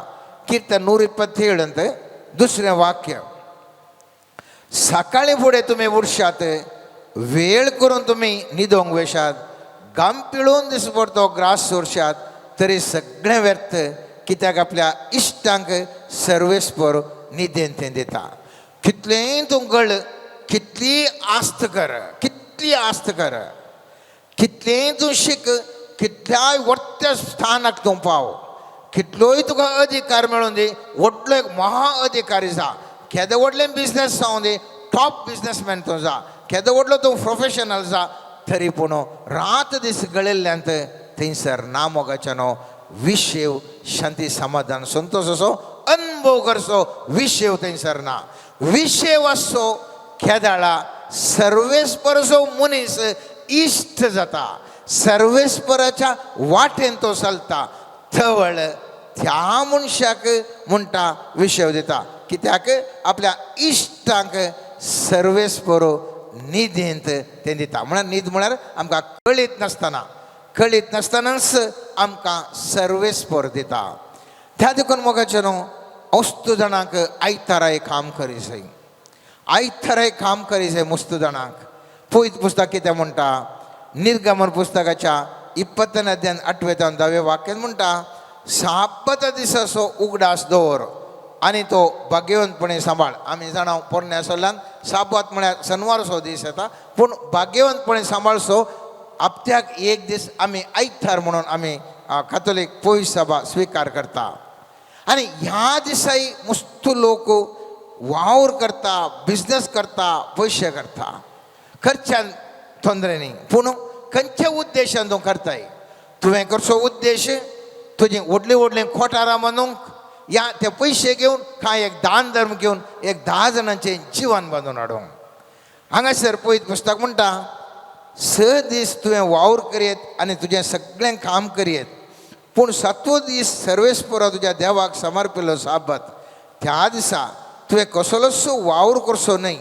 कीर्तन 127 दुसरें वाक्य, सकाळी फुडें तुमी उरशात, वेळ करून तुमी न्हिदोंक वेशात, घाम पिळून दिसभर तो ग्रास सोरशात, तरी सगळें व्यर्थ, कित्याक आपल्या इश्टांक सर्वेस्पर न्हिदेन तें दिता. कितलेंय तूं गळ, कितली आस्त कर, कितली आस्त कर, कितलेंय तूं शीक, कितल्याय व्हडल्या स्थानाक तूं पाव, कितलोय तुका अधिकार मेळून दी, व्हडलो एक महा अधिकारी जा, केदो व्हडलें बिजनेस जावं दी, टॉप बिजनेसमॅन तूं जा, केदो व्हडलो तूं प्रोफेशनल जा, तरी पूण रात दीस गळिल्ल्यांत थंयसर ना मोगाचें न्हू विशेव शांती समाधान संतोश असो अनुभव करचो विशेव थंयसर ना. विशेव आसचो केदाळा सर्वेस्परचो मनीस इश्ट जाता, सर्वेस्पराच्या वाटेन तो चलता, थवळ त्या मनशाक म्हणटा विशेव दिता, कित्याक आपल्या इश्टांक सर्वेस्पर निधींत तें दिता. म्हळ्यार न्हीद म्हळ्यार आमकां कळीत नासतना, कळीत नासतनाच आमकां सर्वेस्पर दिता. त्या देखून मोगाचें न्हू वस्तू जाणांक आयताराय काम करी जाय, आयताराय काम करी जाय मुस्तू जाणांक. पयत पुस्तक कितें म्हणटा, निर्गमन पुस्तकाच्या 20 अध्यान 8 ते 10 वाक्यान म्हणटा, सापत दिसाचो उगडास दवर आनी तो भाग्यवंतपणे सांबाळ. आमी जाणा पोरण्या सोल्ल्यान साबात म्हळ्यार शनवारचो दीस येता, पूण भाग्यवंतपणे सांबाळचो हप्त्याक एक दीस आमी आयतार म्हणून आमी कातोलीक पयस सभा स्विकार करता. आनी ह्या दिसाय मुस्तू लोक वावर करता, बिजनस करता, पयशे करता, खर्चान तोंदरे न्ही, पूण खंयच्या उद्देशान तूं करताय? तुवें करचो उद्देश तुजी व्हडलीं व्हडलीं कोठारां बांदूंक, या ते पयशे घेवन कांय एक दान धर्म घेवन एक 10 जाणांचें जिवन बांदून हाडूंक. हांगासर पयत पुस्तक म्हणटा, 6 दीस तुवें वावर करयत आनी तुजें सगळें काम करयत, पूण 7वो दीस सर्वेस्परा तुज्या देवाक समर्पिल्लो साबत, त्या दिसा तुवें कसलोच वावर करचो न्हय.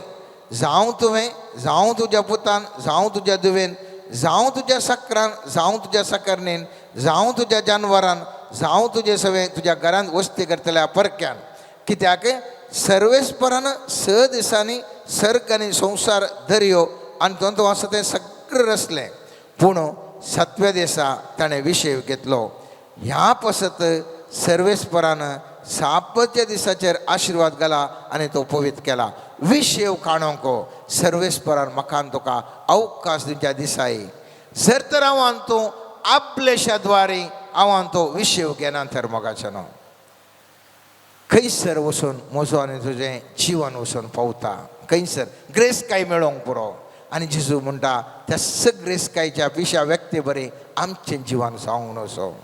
जावं तुवें, जावं तुज्या पुतान, जावं तुज्या धुवेन, जावं तुज्या सकरान, जावं तुज्या सकरणेन, जावं तुज्या जानवरान, जावं तुजे सगळें तुज्या घरांत वस्ती करतल्या परक्यान. कित्याक सर्वेस्परान 6 दिसांनी सर्ग आनी संवसार दर्यो आनी तो आसा तें सगळें रचलें, पूण 7व्या दिसा ताणें विशय घेतलो. ह्या पसत सर्वेस्परान सापच्या दिसाचेर आशिर्वाद घाला आनी तो पवित्र केला. विशेव काणूंक सर्वेस्परान म्हाका तुका अवकाश दिवच्या दिसाय जर तर हांव तूं आपलेशा द्वारे हांव तो विशेव घेना तर मोगाचें न्हू खंयसर वचून म्हजो आनी तुजें जिवन वचून पावता, खंयसर ग्रेस काय मेळोंक पुरो. आनी जेजू म्हणटा त्या ग्रेसकायच्या पिशा व्यक्ती बरें आमचें जिवन जावंक नसो.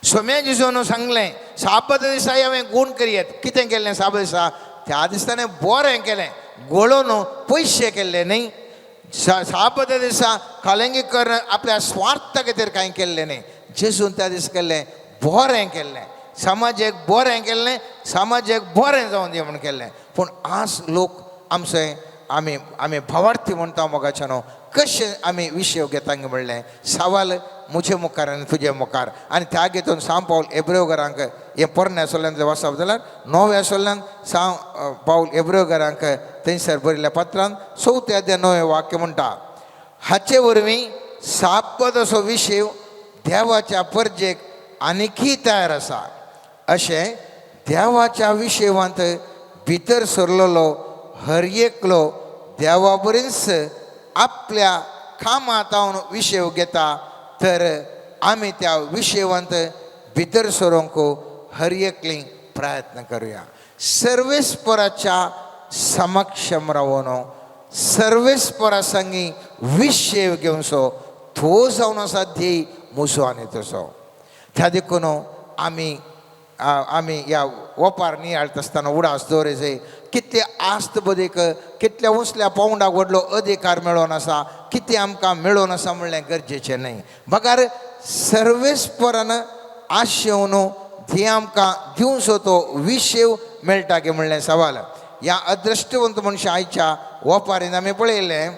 सोम्या जेजून सांगलें साबत दिसा हांवें गूण करयत. कितें केल्लें साबत दिसा? त्या दिसा बरें केलें, गोळोन पयशे केल्ले न्ही. साबत दिसा कालंगी करून आपल्या स्वार्था खातीर कांय केल्लें न्ही. जेजून त्या दीस केल्लें बरें केल्लें, समाजेक बरें केल्लें, समाजेक बरें जावन दी म्हूण केल्लें. पूण आज लोक आमचे आमी आमी भावार्थी म्हणटा मोगाचे न्हू, कशें आमी विशय घेता म्हणलें सवाल म्हजे मुखार आनी तुजे मुखार. आनी त्या घेतून सांव पावल एब्रेवघरांक हें पोरण्या सोल्ल्यान वाचप जाल्यार 9व्या सोल्ल्यान सांव पावल एब्रेवघरांक थंयसर बरयल्ल्या पत्रान 4 अध्याय 9 वाक्य म्हणटा, हाचे वरवीं सापद असो विशय देवाच्या परजेक आनीकय तयार आसा. अशें देवाच्या विशयवांत भितर सरलेलो हर एकलो देवा बरीच आपल्या कामांत विशय घेता, तर आमी त्या विशयवांत भितर सरूंक हर एकली प्रयत्न करुया. सर्वेस्पराच्या समक्षम रावन सर्वेस्परा संगी विशय घेवचो तो जावन आसा ध्येय म्हजो आनी तुजो. त्या देखून आमी आमी ह्या ओपार नियाळटा आसतना उडास दवरे जाय कितले आस्त बदीक कितल्या उंचल्या पावंडाक व्हडलो अधिकार मेळोन आसा, कितें आमकां मेळोन आसा म्हणलें गरजेचें न्हय. बगार सर्वेस्परान आशेवन ती आमकां दिवचो तो विशेव मेळटा की म्हणलें सवाल. ह्या अदृश्टवंत मनशां आयच्या ओपारीन आमी पळयलें,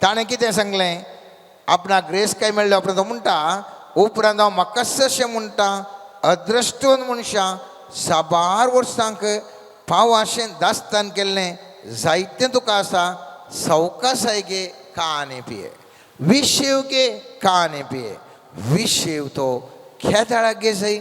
ताणें कितें सांगलें, आपणाक ग्रेस काय मेळ्ळें उपरांत तो म्हणटा, उपरांत हांव म्हाका अशें म्हणटा अदृश्टवंत मनशां साबार वर्सांक पावाशें दास्तान केल्लें जायतें तुका आसा, सवकासाय गे का आनी पिये, विशेव गे का आनी पिये. विशेव तो खेदाळाक गे जाय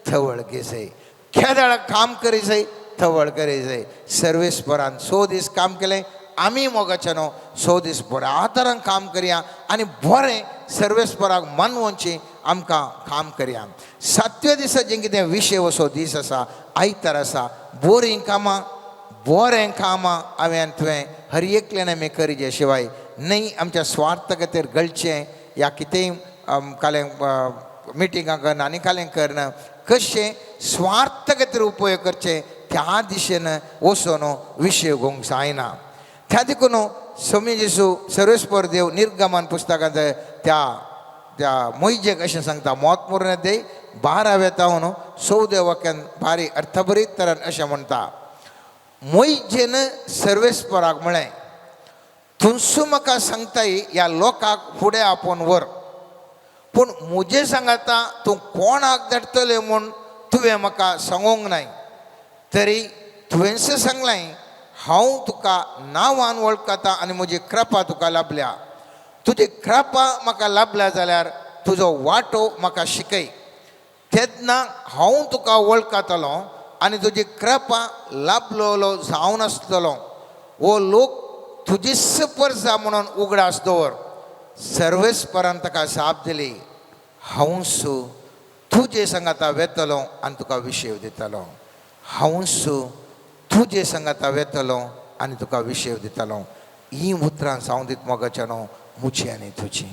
थवळ गे जाय, खेदाळाक काम करी जाय थवळ करी जाय. सर्वेस्परान 100 दीस काम केलें, आमी मोगाचे न्हू 100 दीस बऱ्या तरान काम करया आनी बरें सर्वेस्पराक मनवोनचें आमकां काम करया. 7व्या दिसा जें कितें विशय असो दीस आसा, आयतार आसा, बोरीं कामां बरें कामां हांवें तुवें हर एकल्यान आमी करीजे शिवाय न्हय आमच्या स्वार्थ खातीर गळचें या कितेंय कालें मिटिंगां करना आनी कालें करना, कशें स्वार्थ खातीर उपयोग करचें त्या दिशेन वचून विशय घेवंक जायना. त्या देखून स्वामी जेजू सर्वेस्पर देव निर्गमन पुस्तकांत त्या त्या मोहिजेक अशें सांगता, मोत मुरण दे 12व्या तावन 14 वाक्यान भारी अर्थभरीत तरान अशें म्हणटा, मोहिजेन सर्वेस्पराक म्हळें. तुमसू म्हाका सांगताय ह्या लोकांक फुडें आपोवन व्हर, पूण म्हजे सांगाता तूं कोणाक धाडटलें म्हूण तुवें म्हाका सांगूंक नाय, तरी तुवेंच सांगलें हांव तुका नांवान वळखता आनी म्हजी कृपा तुका लाभल्या. तुजी कृपा म्हाका लाभल्या जाल्यार तुजो वांटो म्हाका शिकय, तेन्ना हांव तुका वळखतलो आनी तुजी कृपा लाभलेलो जावन आसतलो. हो लोक तुजीच परजा म्हणून उगडास दवर. सर्वेस्परान ताका जाप दिली, हांवूच तुजे सांगाता वेतलो आनी तुका विशेव दितलो. हांवूच तुजे सांगाता वेतलो आनी तुका विशेव दितलो. ही उतरां जावं दीत मोगाच्यानो मुची आनी तुजी.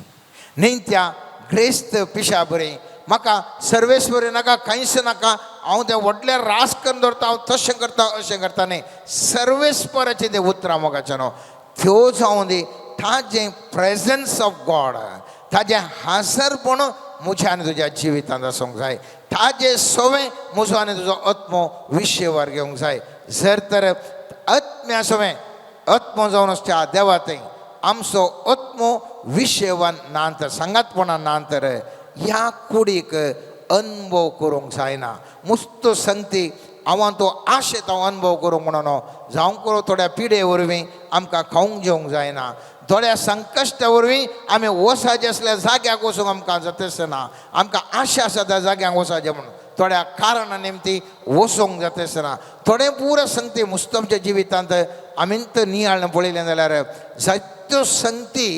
न्ही त्या ग्रेस्त पिशा बरी म्हाका सर्वेस्वरी नाका, कांयच नाका, हांव तें व्हडलें रास करून दवरता, हांव तशें करता अशें करता. न्ही, सर्वेस्पराचें तें उतरां मोगाच्यानो त्यो जावं दी. ताजें प्रेजन्स ऑफ गॉड, ताजें हाजरपण म्हज्या आनी तुज्या जिवितांत आसूंक जाय. ताजें सवें म्हजो आनी तुजो आत्मो विशेवार घेवंक जाय. जर तर आत्म्या सवें आत्मो जावन आसच्या देवा थंय आमचो आत्मो विशेवान ना तर, सांगातपणान ना तर ह्या कुडीक अनुभव करूंक जायना. मुस्त संगती हांव तो आशेत हांव अनुभव करूंक म्हणून जावं करूं थोड्या पिडे वरवीं आमकां खावंक जेवंक जायना, थोड्या संकश्टा वरवीं आमी वसाचे आसल्या जाग्याक वचूंक आमकां जाता ना, आमकां आशा आसा त्या जाग्यांक वचाचें म्हणून थोड्या कारणा निमती वचूंक जाता आसतना थोडें पुरो संगती मुस्त आमच्या जिवितांत आमी तर नियाळ पळयलें जाल्यार जायत्यो संगती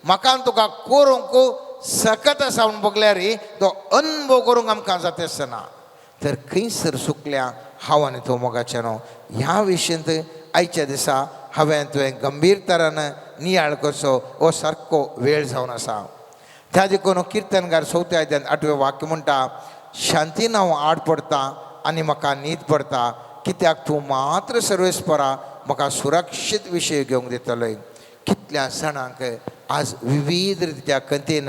म्हाका तुका करूंक सकत आसा म्हूण बगल्यार तो अनुभव करूंक आमकां जाता आसतना तर खंयसर सुकल्या हांव आनी तूं मोगाचें न्हू. ह्या विशयंत आयच्या दिसा हांवें तुवें गंभीरतरान नियाळ करचो हो सारको वेळ जावन आसा. त्या देखून किर्तनकार चवथ्या अध्यायांत 8वें वाक्य म्हणटा, शांतीन हांव आड पडटा आनी म्हाका न्हीद पडटा, कित्याक तूं मात्र सर्वेस्परा म्हाका सुरक्षीत विशय घेवंक दितलोय. कितल्या जाणांक आज विविध रित्या कंतीन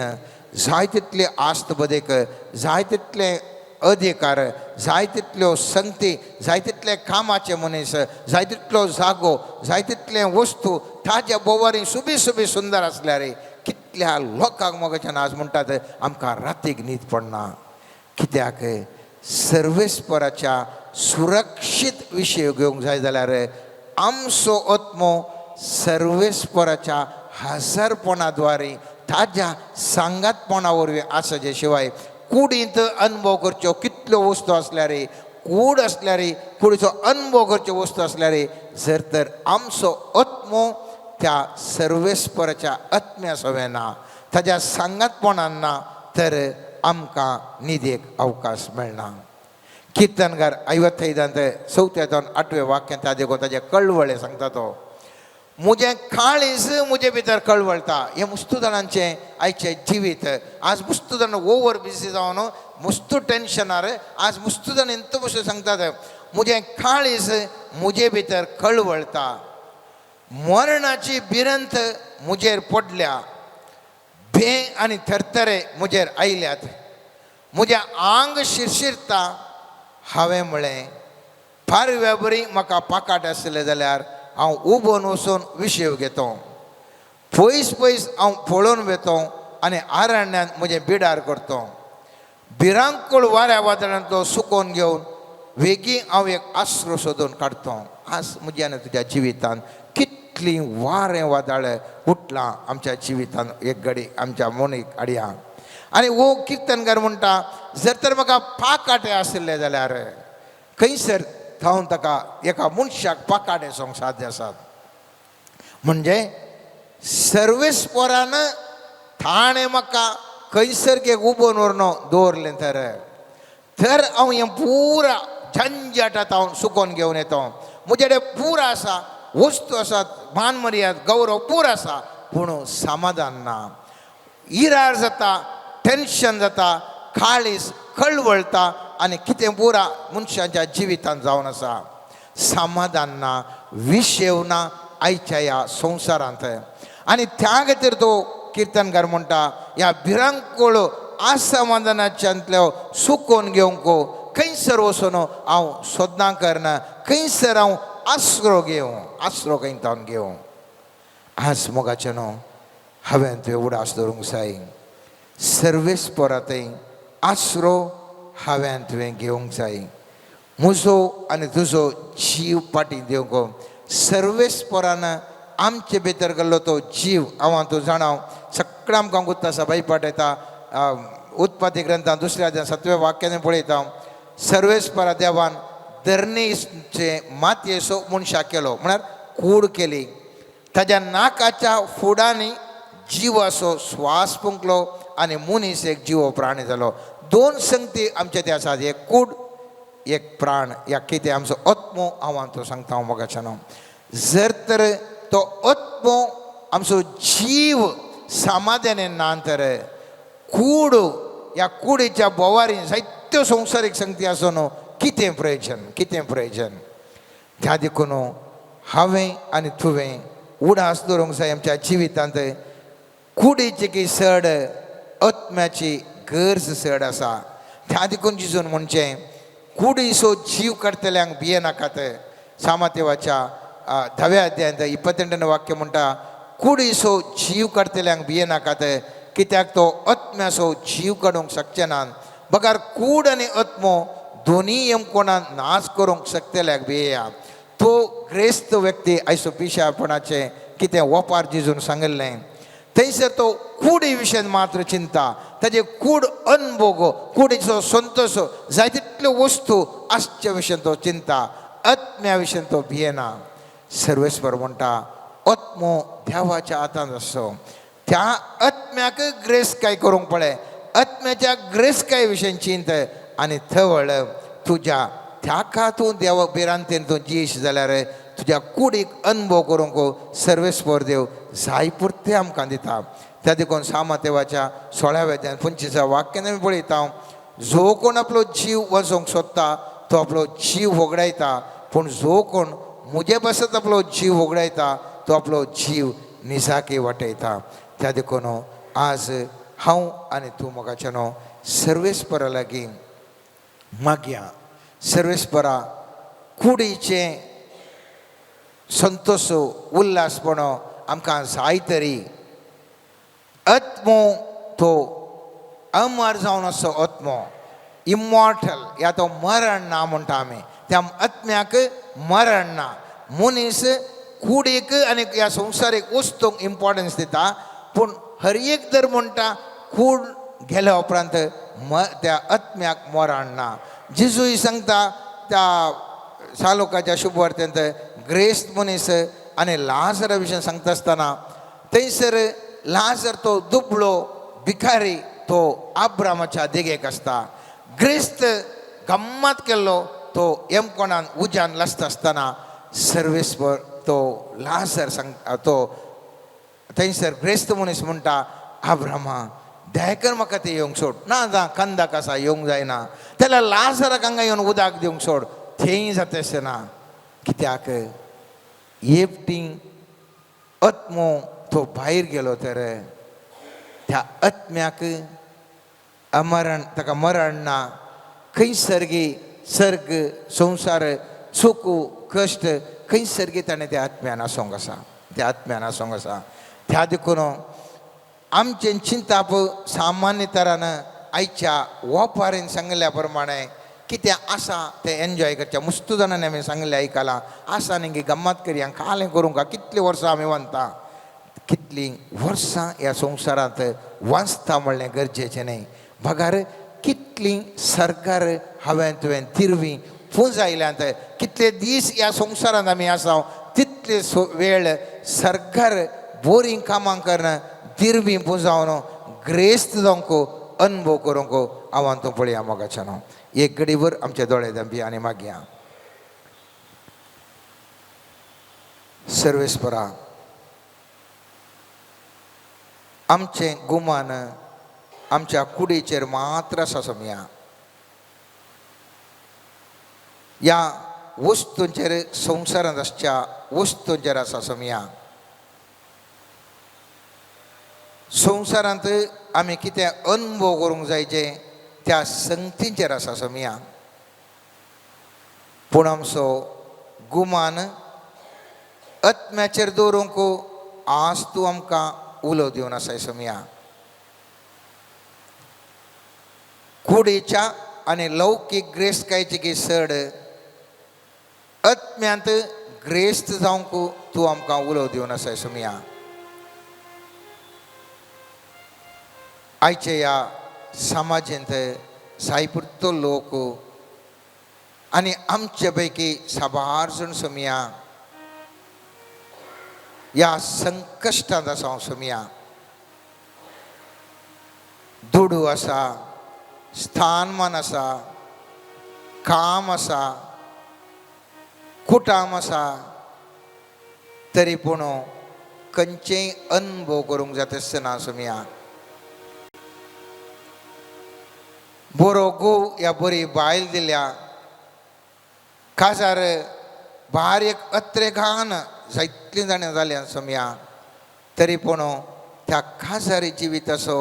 जाय तितले आस्त बदेक, जाय तितले अधिकार, जाय तितल्यो संगती, जाय तितले कामाचे मनीस, जाय तितलो जागो, जाय तितले वस्तू ताज्या बोवारी सुबी सुबी सुंदर आसल्यार कितल्या लोकांक मोगाच्यान आज म्हणटात आमकां रातीक न्हीद पडना. कित्याक सर्वेस्पराच्या सुरक्षीत विशय घेवंक जाय जाल्यार आमचो आत्मो सर्वेस्पराच्या हजारपणाद्वारे ताज्या सांगातपणा वरवीं आसाचे शिवाय कुडींत अनुभव करच्यो कितल्यो वस्तू आसल्यार, कूड आसल्यार कुडीचो अनुभव करच्यो वस्तू आसल्यार जर तर आमचो आत्मो त्या सर्वेस्पराच्या आत्म्या सवें ना, ताज्या सांगातपणान ना, तर आमकां न्हिदेक अवकाश मेळना. किर्तनकार 55 चवथ्या 8वें वाक्य त्या देखून ताजे कळवळे सांगता तो, म्हजें काळीज म्हजे भितर कळवळटा. हें मुस्तू जाणांचें आयचें जिवीत. आज मुस्तू जाण ओवर बिजी जावन मुस्तू टेन्शनार आज मुस्तू जाण इंत भशेन सांगतात, म्हजें काळीज म्हजे भितर कळवळटा, मरणाची भिरंत म्हजेर पडल्या, भे आनी थरथरे म्हजेर आयल्यात, म्हजें आंग शिरशिरता. हांवें म्हळें पारव्या बरी म्हाका पाकाट आसलें जाल्यार हांव उबोन वचून विशेव घेतो, पयस पयस हांव पळोवन वेतो आनी आरण्यान म्हजें बिडार करतो, भिरांकूळ वाऱ्या वादळांतलो सुकोवन घेवन वेगीं हांव एक आसरो सोदून काडतो. आज म्हज्या आनी तुज्या जिवितांत कितलीं वारें वादळ उठलां आमच्या जिवितांत एक घडी आमच्या मोनीक आडया. आनी हो किर्तनकार म्हणटा, जर तर म्हाका पाकाटे आशिल्ले जाल्यार खंयसर थावन ताका एका मनशाक पाकाटे सोंग साध्य आसात. म्हणजे सर्वेस्परान ताणें म्हाका खंयसर एक उबोन व्हरून दवरलें तर तर हांव हें पुरा झंझाटांत हांव सुकोवन घेवन येतो. म्हजे कडेन पुरा आसा, वस्तू आसात, मान मर्याद गौरव पुरा आसा, पूण समाधान ना. इरार जाता, टेन्शन जाता, काळीज कळवळटा आनी कितें पुरा मनशाच्या जिवितांत जावन आसा. समाधान ना, विशेव ना आयच्या ह्या संवसारांत. आनी त्या खातीर तो किर्तनकार म्हणटा, ह्या भिरांकूळ असमाधानाच्यांतल्यो सुकोवन घेवंक खंयसर वचून हांव सोदनां करना, खंयसर हांव आसरो घेवं, आसरो खंय तावन घेवं. आज मोगाचें न्हू हांवें तुवें उडास दवरूंक जाय. सर्वेस्परा थंय आसरो हांवें तुवें घेवंक जाय. म्हजो आनी तुजो जीव फाटीं दिवंक सर्वेस्परान आमचे भितर गेल्लो तो जीव हांव तूं जाणा सगळें आमकां गुत्त आसा. बायपाट येता उत्पत्ती ग्रंथान दुसऱ्या अध्यायान 7व्या वाक्यान पळयता, सर्वेस्परा देवान धरणीचे मातयेचो मनशाक केलो, म्हळ्यार कूड केली. ताज्या नाकाच्या फुडांनी जिवाचो श्वास फुंकलो आनी मनीस एक जिवो प्राणी जालो. दोन संगती आमचे ते आसात, एक कूड एक प्राण. या कितें आमचो आत्मो हांव तो सांगता हांव मोगाच्यान. जर तर तो आत्मो आमचो जीव समाधानी ना तर कूड ह्या कुडीच्या बोवारी जायत्यो संवसारीक संगती आसून कितें प्रयोजन, कितें प्रयोजन. त्या देखून हांवें आनी तुवें उडास दवरूंक जाय आमच्या जिवितांत कुडीची की चड आत्म्याची गरज चड आसा. त्या देखून जिजून म्हणचें कुडीचो जीव काडटल्यांक भियेनाकात. सामातेवाच्या 10व्या अध्यायांत 28 वाक्य म्हणटा, कुडीचो जीव काडटल्यांक भियेनाकात, कित्याक तो आत्म्याचो जीव काडूंक शकचे ना. बगर कूड आनी आत्मो दोनी यमकोणान नाश करूंक शकतल्याक भियेया. तो ग्रेस्त व्यक्ती आयसो पिशापणाचें कितें वपार जिजून सांगिल्लें थंयसर तो कुडी विशयन मात्र चिंता, ताजे कूड अनभोग, कुडीचो संतोष जाय तितल्यो वस्तू आसच्या विशयन तो चिंता, आत्म्या विशयन तो भियेना. सर्वेस्पर म्हणटा आत्मो देवाच्या हातांत आसचो. त्या आत्म्याक ग्रेस काय करूंक पळय, आत्म्याच्या ग्रेस काय विशयन चिंत आनी थवळ तुज्या त्याका तूं देवा भिरांतेन तूं जीश जाल्यार तुज्या कुडीक अनुभव करूंक सर्वेस्पर देव जाय पुरतें आमकां दिता. त्या देखून सामातेवाच्या 16व्या अध्यायान 25 वाक्यान आमी पळयता, जो कोण आपलो जीव वचोंक सोदता तो आपलो जीव होगडायता, पूण जो कोण म्हजे पासत आपलो जीव होगडायता तो आपलो जीव निजाकी वाटयता. त्या देखून आज हांव आनी तूं मोगाच्यानो सर्वेस्परा लागीं मागया. सर्वेस्परा कुडीचें संतोष उल्हासपण आमकां जाय तरी आत्मो तो अमर जावन आसचो, आत्मो इमॉर्टल या तो मरण ना म्हणटा आमी. त्या आत्म्याक मरण ना. मनीस कुडीक आनी ह्या संवसारीक वस्तूंक इम्पोर्टन्स दिता, पूण हर एक जर म्हणटा कूड गेल्या उपरांत त्या आत्म्याक मरण ना. जेजूय सांगता त्या सालोकाच्या शुभवार्तेंत ग्रेस्त मनीस आनी लाजरा विशयी सांगता आसतना थंयसर लाजर तो दुबळो भिकारी तो आब्रामाच्या देगेक आसता. ग्रेस्त गम्मत केल्लो तो यमकोणान उज्यान लासता आसतना सर्वेस्पर तो लाजर सांग तो थंयसर ग्रेस्त मनीस म्हणटा, आब्रामा दयाकर म्हाका तें येवंक सोड, ना जा कंदाक आसा येवंक जायना, जाल्यार लाजराक हांगा येवन उदक दिवंक सोड, थंय जाता आसतना. कित्याक एकटी आत्मो तो भायर गेलो तर त्या आत्म्याक अमरण ताका मरण ना. खंय सर्गी सर्ग संवसार सुख कश्ट खंय सर्गी ताणें त्या आत्म्यान आसूंक आसा, त्या आत्म्यान आसूंक आसा. त्या देखून आमचें चिंताप सामान्य तरान आयच्या वपारीन सांगिल्ल्या प्रमाणे कितें आसा तें एन्जॉय करचें. मुस्तू जाणांनी आमी सांगिल्लें आयकलां आसा न्ही की गम्मत करया कालें करूंक कितलीं वर्सां आमी वंता, कितलीं वर्सां ह्या संवसारांत वाचता म्हणलें गरजेचें न्ही. बगार कितलीं सरकार हांवें तुवें तिरवीं पुंजायल्यांत, कितले दीस ह्या संवसारांत आमी आसा तितले वेळ सरकार बोरीं कामां करून तिरवीं पुंजावन ग्रेस्त जावंक अनुभव करूंक हांव तूं पळया मोगाच्यान. एक घडीभर आमचे दोळे धांपी आनी मागया. सर्वेस्परा आमचें गुमान आमच्या कुडीचेर मात्र आसा समया, ह्या वस्तूंचेर संवसारांत आसच्या वस्तूंचेर आसा समया. संवसारांत आमी कितें अनुभव करूंक जायचे त्या संगतींचेर आसा समया. पूण आमचो गुमान आत्म्याचेर दवरूंक आज तूं आमकां उलो दिवन आसाय सोमया. कुडीच्या आनी लौकीक ग्रेस्तकायेची की चड आत्म्यांत ग्रेस्त जावंक तूं आमकां उलो दिवन आसाय सोमया. आयच्या ह्या समाजेंत सायपुरतो लोक आनी आमचे पैकी साबार जाण सोमया ह्या संकश्टांत आसा सोमया. दुडू आसा, स्थानमान आसा, काम आसा, कुटाम आसा, तरी पूण खंयचेय अनुभव करूंक जाता आसतना सोमया. बरो घोव या बरी बायल दिल्या, काजार बारीक अत्रेगान जायतलीं जाणां जाल्यां सोमया, तरी पूण त्या काजारी जिविताचो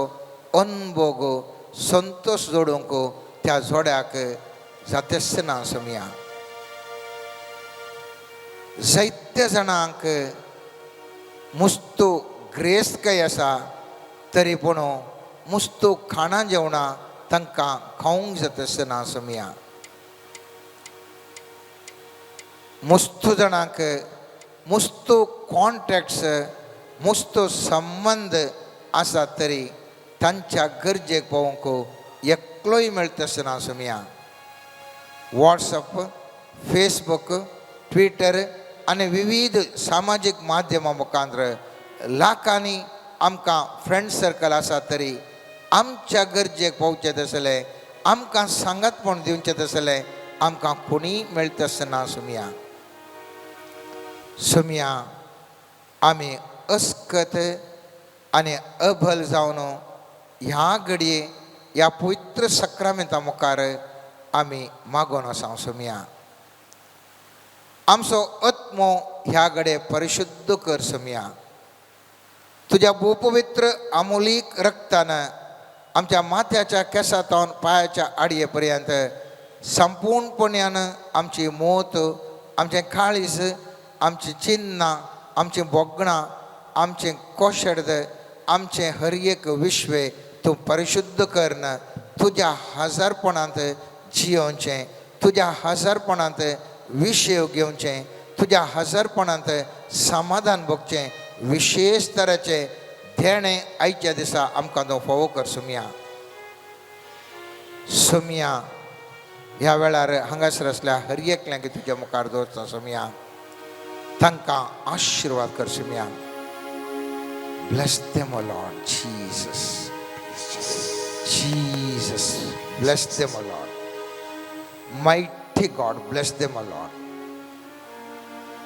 अनभोग संतोश जोडूंक त्या जोड्याक जाता आसतना सोमया. जायत्या जाणांक मुस्तू ग्रेस्तकाय आसा, तरी पूण मुस्तू खाणां जेवणां तांकां खावंक जाता आसतना सोमया. मुस्तू जाणांक मुस्तू कॉन्ट्रॅक्ट्स मुस्तू संबंद आसा, तरी तांच्या गरजेक पावोवंक एकलोय मेळटा आसना सोमया. वॉट्सअप, फेसबूक, ट्विटर आनी विविध सामाजीक माध्यमां मुखार लाखांनी आमकां फ्रेंड सर्कल आसा, तरी आमच्या गरजेक पावचें आसलें, आमकां सांगातपण दिवचें आसलें, आमकां कोणीय मेळटा आसतना सोमया. सोमया आमी अस्कत आनी अबल जावन ह्या घडये ह्या पवित्र सक्रामेंता मुखार आमी मागोन आसा सोमया. आमचो आत्मो ह्या घडये परिशुद्ध कर सोमया. तुज्या भूपवित्र अमोलीक रक्तान आमच्या माथ्याच्या केंसांतून पांयाच्या आडये पर्यंत संपूर्णपणान आमची मोत, आमचें काळीज, आमची चिन्नां, आमचीं भोगणां, आमचें कोशर्द, आमचें हर एक विश्वे तूं परिशुद्ध करन तुज्या हजारपणांत जियोवचें, तुज्या हजारपणांत विशय घेवचें, तुज्या हजारपणांत समाधान भोगचें विशेश तरेचें देणें आयच्या दिसा आमकां तो फावो कर सोमया. सोमया ह्या वेळार हांगासर आसल्या हर एकल्यांक तुज्या मुखार दवरता सोमया. तांकां आशिर्वाद कर Somaiya. Bless them, O Lord Jesus. Jesus, bless them, O Lord. Mighty God, bless them, O Lord.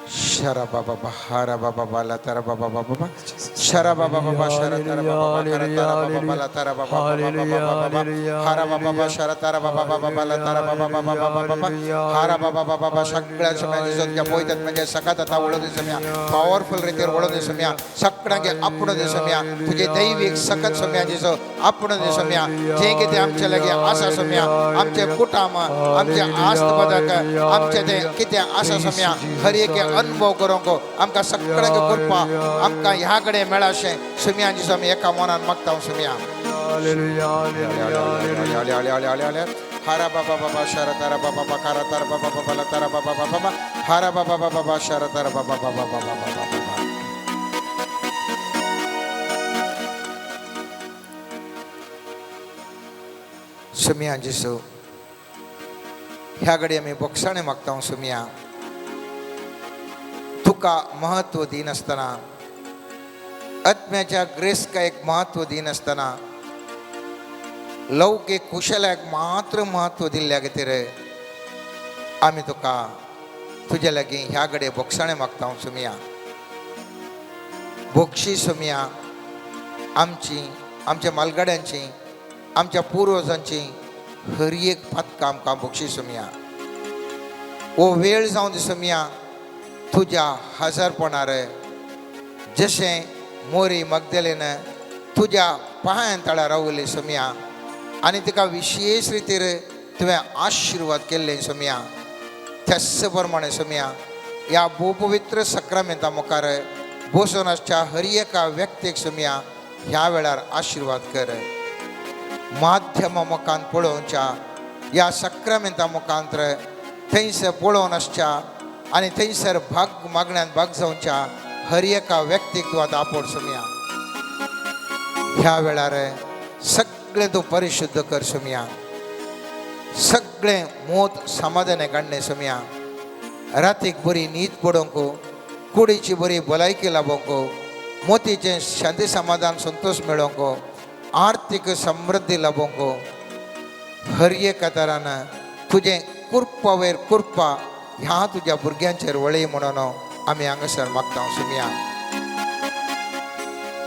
Shara baba bahara baba bala tara baba baba Shara baba baba shara tara baba kara tara baba bala tara baba baba baba baba Hara baba baba shara tara baba baba bala tara baba baba baba baba Hara baba baba baba सगळ्या समय तुझ्या पोयतात म्हणजे सकात आता वळोवंक समया, powerful रितीर वळोवंक समया, सगळ्यांक आपण समया, तुझे दैवीक सकत समया जिसो आपण समया, जे कितें आमचे लागीं आसा समया, आमचे कुटाम, आमचे आस्त बदक, आमचे ते कितें आसा समया, हर एक अनुभव करूंक आमकां सगळ्यांक कृपा आमकां ह्या कडेन मेळाशें सुमया जिसो आमी एका मनान मागता सुमया. हरा बाबा बाबा शरा तारा बाबा बाबा कारा तारा बाबा बाबा तारा बाबा बाबा हरा बाबा बाबा शरा तारा बाबा बाबा बाबा बाबा. सुमया जिसो ह्या घडये आमी बोगसाणे मागता सुमया. तुका महत्व दिनासतना, आत्म्याच्या ग्रेसकायेक महत्व दिनासतना, लौकीक कुशलाक मात्र महत्व दिल्ल्या खातीर आमी तुका तुज्या लागीं ह्या घडये बोगसाणे मागता सुमया. बोगशी सुमया आमची, आमच्या मालगाड्यांची, आमच्या पुर्वजांची हर एक पातकां आमकां बोगशी सुमया. हो वेळ जावन दी सुमया तुज्या हजारपणार, जशें मोरी मगदलेन तुज्या पांयां तळा रावली सुमया आनी तिका विशेश रितीर तुवें आशिर्वाद केल्ले सुमया, त्याच प्रमाणे सुमया ह्या भूपवित्र सक्रामेंता मुखार बसून आसच्या हर एका व्यक्तीक सुमया ह्या वेळार आशिर्वाद कर. माध्यमा मुखान पळोवच्या ह्या सक्रामेंता मुखांतर थंयसर पळोवन आसच्या आनी थंयसर भाग मागण्यान भाग जावच्या हर एका व्यक्तीक तूं आतां आपोड सुमया. ह्या वेळार सगळें तूं परिशुद्ध कर सुमया. सगळें मोत समाधान काडणें सुमया. रातीक बरी न्हीद पडोवंक, कुडीची बरी भलायकी लाबोवंक, मोतीचें शांती समाधान संतोश मेळोवंक, आर्थीक समृद्धी लाबोवंक, हर एका तरान तुजें कुरपा वयर कुरपा ह्या तुज्या भुरग्यांचेर वळय म्हणून आमी हांगासर मागता सुमया.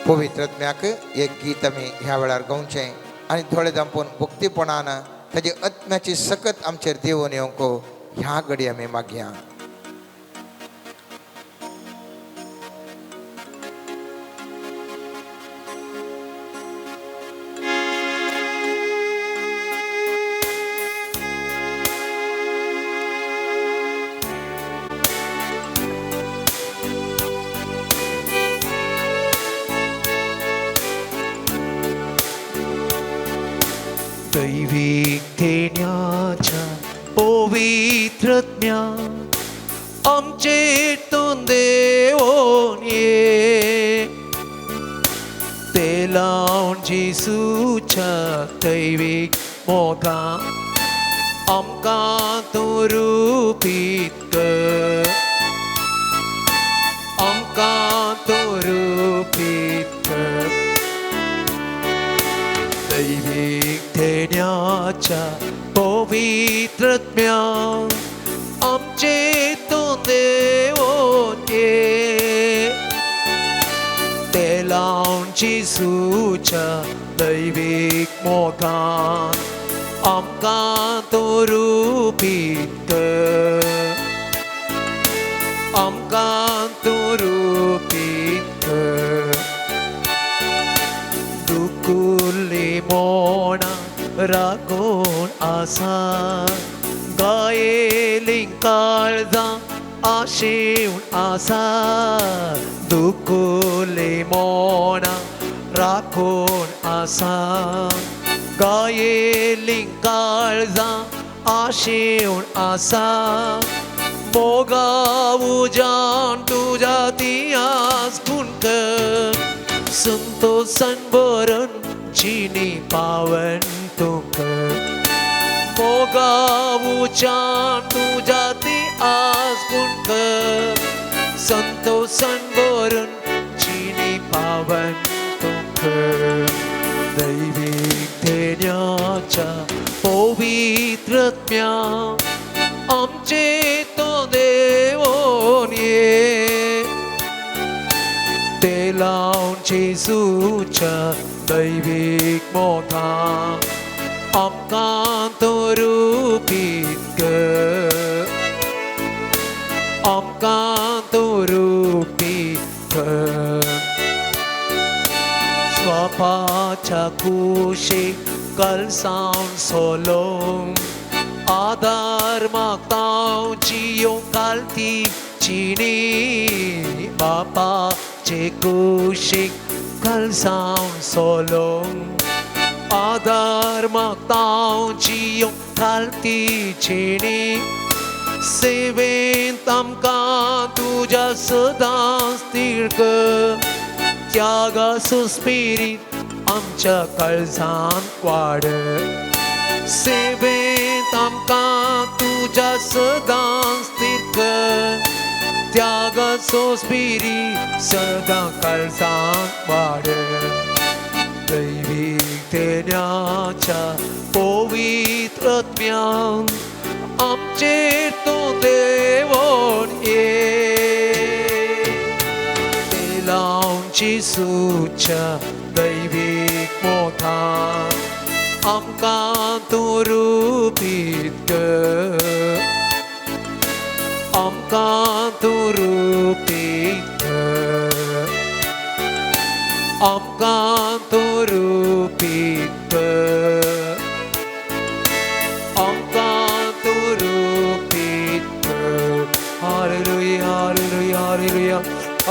पवित्र आत्म्याक एक गीत आमी ह्या वेळार गावचें आनी थोडे दांपून भक्तीपणान ताजी आत्म्याची सकत आमचेर देवून येवंक ह्या घडी आमी मागया. दैवीक देण्याच्या पवित्रज्ञा आमचे तूं देवोन ये, ते लावन जेजूच्या दैवीक मोगा आमकां तूं रुपीत कर, आमकां तूं रुपीत कर. दैवीक देण्याच्या पवित्रत्म्या आमचे तूं देवोन ये, ते लावन जेजूच्या दैवीक मोगान आमकां तूं रुपीत कर, आमकां तूं रुपीत कर. दुकुल्ली मोणा रागोन आसा, गायेली काळजां आशेवन आसा, दुकुल्ली मोणा राखून आसा, गायेली काळजां आशेवन आसा, मोगा उजान तुज्या तियास गुणकर, संतोषान भरून जिणी पावन तुक, मोगा उजान तुज्या तियास गुणकर, संतोषान भरून जिणी पावन तुक. दैवीक देण्याच्या पवित्रत्म्या आमचे तो देवोन ये, ते लावन जेजूच्या दैवीक मोगान आमकां तूं रुपीत कर, आमकां तूं रुपीत कर. स्वपाच्या कुशीक कलसावन सोलो आदार मागता जियो कालती चिनी, बापाचे कुशीक कलसावन सोलो आदार मागता जियो कालती चिनी, सेवेंत आमकां तुज्या सदांच तीळ कर, त्यागाचो स्पिरीत आमच्या काळजांत वाड, सेवेंत आमकां तुज्या सदांच तीळ कर, त्यागाचो स्पिरीत सदां काळजांत वाड. दैवीक देण्याच्या पवित्र आत्म्यान आमचेर तूं देवोन ये, ते लावन जेजूच्या दैवीक मोगान आमकां तूं रुपीत कर, आमकां तूं रुपीत कर, आमकां तूं रुपीत कर, आमकां तूं रुपीत कर. Hallelujah, hallelujah, hallelujah,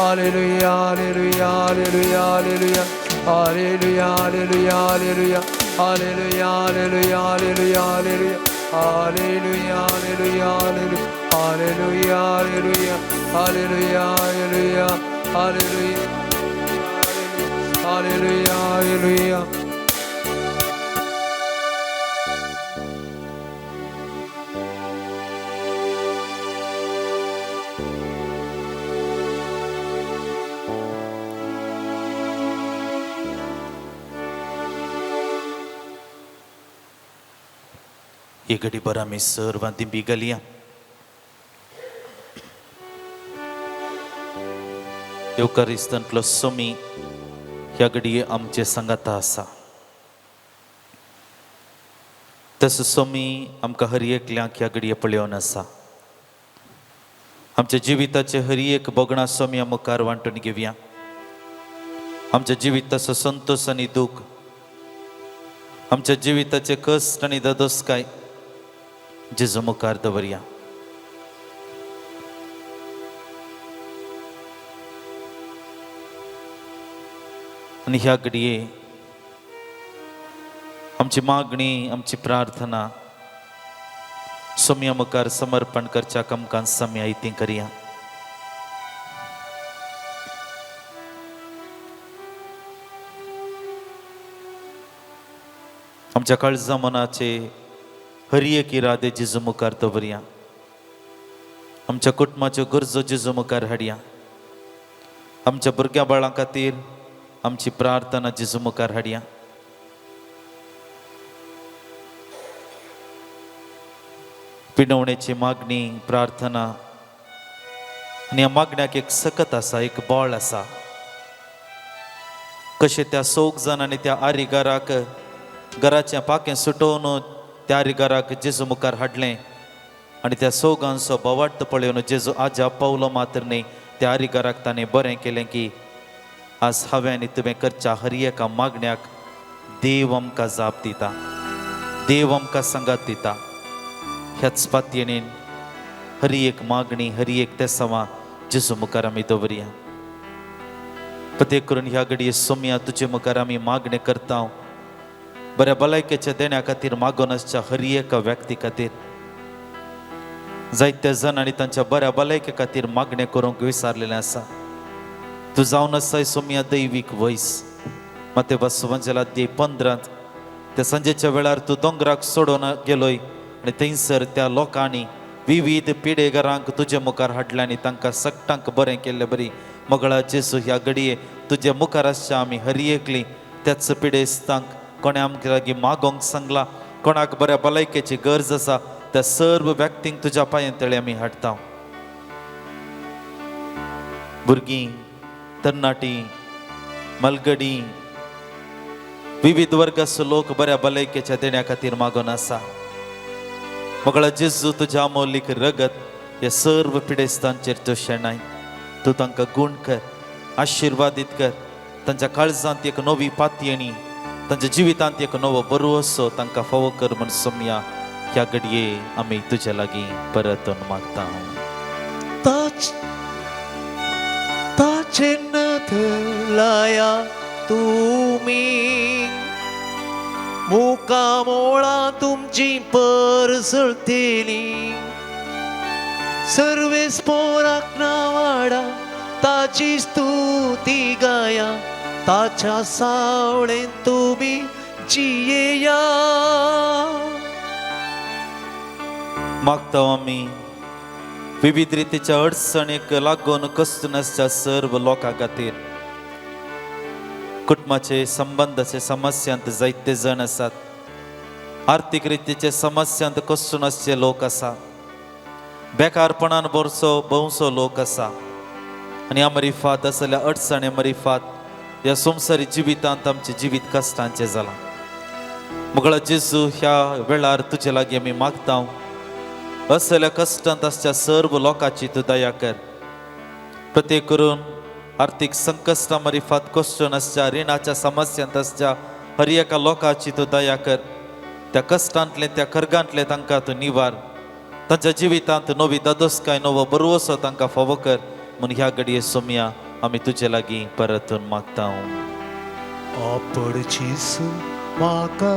Hallelujah, hallelujah, hallelujah, hallelujah, hallelujah, hallelujah, hallelujah, hallelujah, hallelujah, hallelujah, hallelujah, hallelujah, hallelujah, hallelujah, hallelujah, hallelujah, hallelujah, hallelujah, hallelujah. ही घडीभर आमी सर्वां दिंबी घालया. येवकारिस्तांतलो सोमी ह्या घडये आमचे सांगाता आसा. तसो सोमी आमकां हर एकल्याक ह्या घडये पळोवन आसा. आमच्या जिविताचे हर एक भोगणां सोम्या मुखार वांटून घेवया. आमच्या जिविताचो संतोश आनी दूख, आमच्या जिविताचे कश्ट आनी ददोसकाय जेजू मुखार दवरया. आनी ह्या घडये आमची मागणी, आमची प्रार्थना सोम्या मुखार समर्पण करच्या आमकां सम्या इती करया. आमच्या काळजा मनाचे हर एक इरादे जेजू मुखार दवरया. आमच्या कुटुंबाच्यो गरजो जेजू मुखार हाडया. आमच्या भुरग्यां बाळां खातीर आमची प्रार्थना जेजू मुखार हाडया. पिडवणेची मागणी, प्रार्थना आनी ह्या मागण्याक एक सकत आसा, एक बळ आसा. कशें त्या सोग जाणांनी त्या आरिगाराक घराचें पाखें सुटोवन त्या आरिगाराक जेजू मुखार हाडलें आनी त्या सोगांचो बोवाट पळोवन जेजू आजा पावलो मात्र न्ही, त्या आरिगाराक ताणें बरें केलें की आज हांवें आनी तुवें करच्या हर एका मागण्याक देव आमकां जाप दिता, देव आमकां सांगात दिता. ह्याच पातयेन हर एक मागणी, हर एक तेसांवां जेजू मुखार आमी दवरया. पते करून ह्या घडये सोम्या तुजे मुखार आमी मागणें करता. बऱ्या भलायकेच्या देण्या खातीर मागून आसच्या हर एका व्यक्ती खातीर, जायत्या जाणांनी तांच्या बऱ्या भलायके खातीर मागणें करूंक विसारलेलें आसा. तूं जावन आसाय सोम्या दैवीक वयस. माते बसवंजला दे 15 त्या सांजेच्या वेळार तूं दोंगराक सोडून गेलोय आनी थंयसर त्या लोकांनी विविध पिडेगरांक तुजे मुखार हाडले आनी तांकां सगटांक बरें केल्ले बरी. मगळा जेजू ह्या घडये तुजे मुखार आसच्या आमी हर एकली त्याच पिडेस्तांक कोणें आमकां लागीं मागोंक सांगला, कोणाक बऱ्या भलायकेची गरज आसा त्या सर्व व्यक्तींक तुज्या पांयां तळी आमी हाडटा. भुरगीं, तरणाटी, मलगडी, विविध वर्गाचो लोक बऱ्या भलायकेच्या देण्या खातीर मागून आसा. मगळा जेजू तुज्या अमोलीक रगत ह्या सर्व पिडेस्तांचेर तूं शेणाय. तूं तांकां गूण कर, आशिर्वादीत कर. तांच्या काळजांत एक नवी पातयेणी, तांच्या जिवितांत एक नवो बरोसो तांकां फावो कर म्हण सोमया ह्या घडये आमी तुज्या लागीं परतून मागता. ताचे नदर लाया तुमी, मुखामोळा तुमची परसळतेली, सर्वेस पोराक नावाडा ताची स्तुती गाया, ताच्या सावळेन तुमी जियेया. मागता आमी विविध रितीच्या अडचणीक लागून कश्ट नासच्या सर्व लोकां खातीर, कुटुंबाचे संबंदाचे समस्यांत जायते जाण आसात, आर्थीक रितीचे समस्यांत कश्ट नासचे लोक आसा, बेकारपणान भरसो भोंवसो लोक आसा आनी अमरिफात आसल्या अडचणे मरिफात ह्या संवसारी जिवितांत आमचें जिवीत कश्टांचें जालां. मगळा जेजू ह्या वेळार तुजे लागीं आमी मागता, असल्या कश्टांत आसच्या सर्व लोकांची तूं दया कर. प्रत्येक करून आर्थीक संकश्टां मरिफात कश्ट आसच्या, रिणाच्या समस्यांत आसच्या हर एका लोकांची तूं दया कर. त्या कश्टांतलें, त्या खर्गांतलें तांकां तूं निवार. तांच्या जिवितांत नवी दादोसकाय, नवो बरवसो तांकां फावो कर म्हूण ह्या घडये सोमया आमी तुजे लागीं परतून मागता. आपड जेजू म्हाका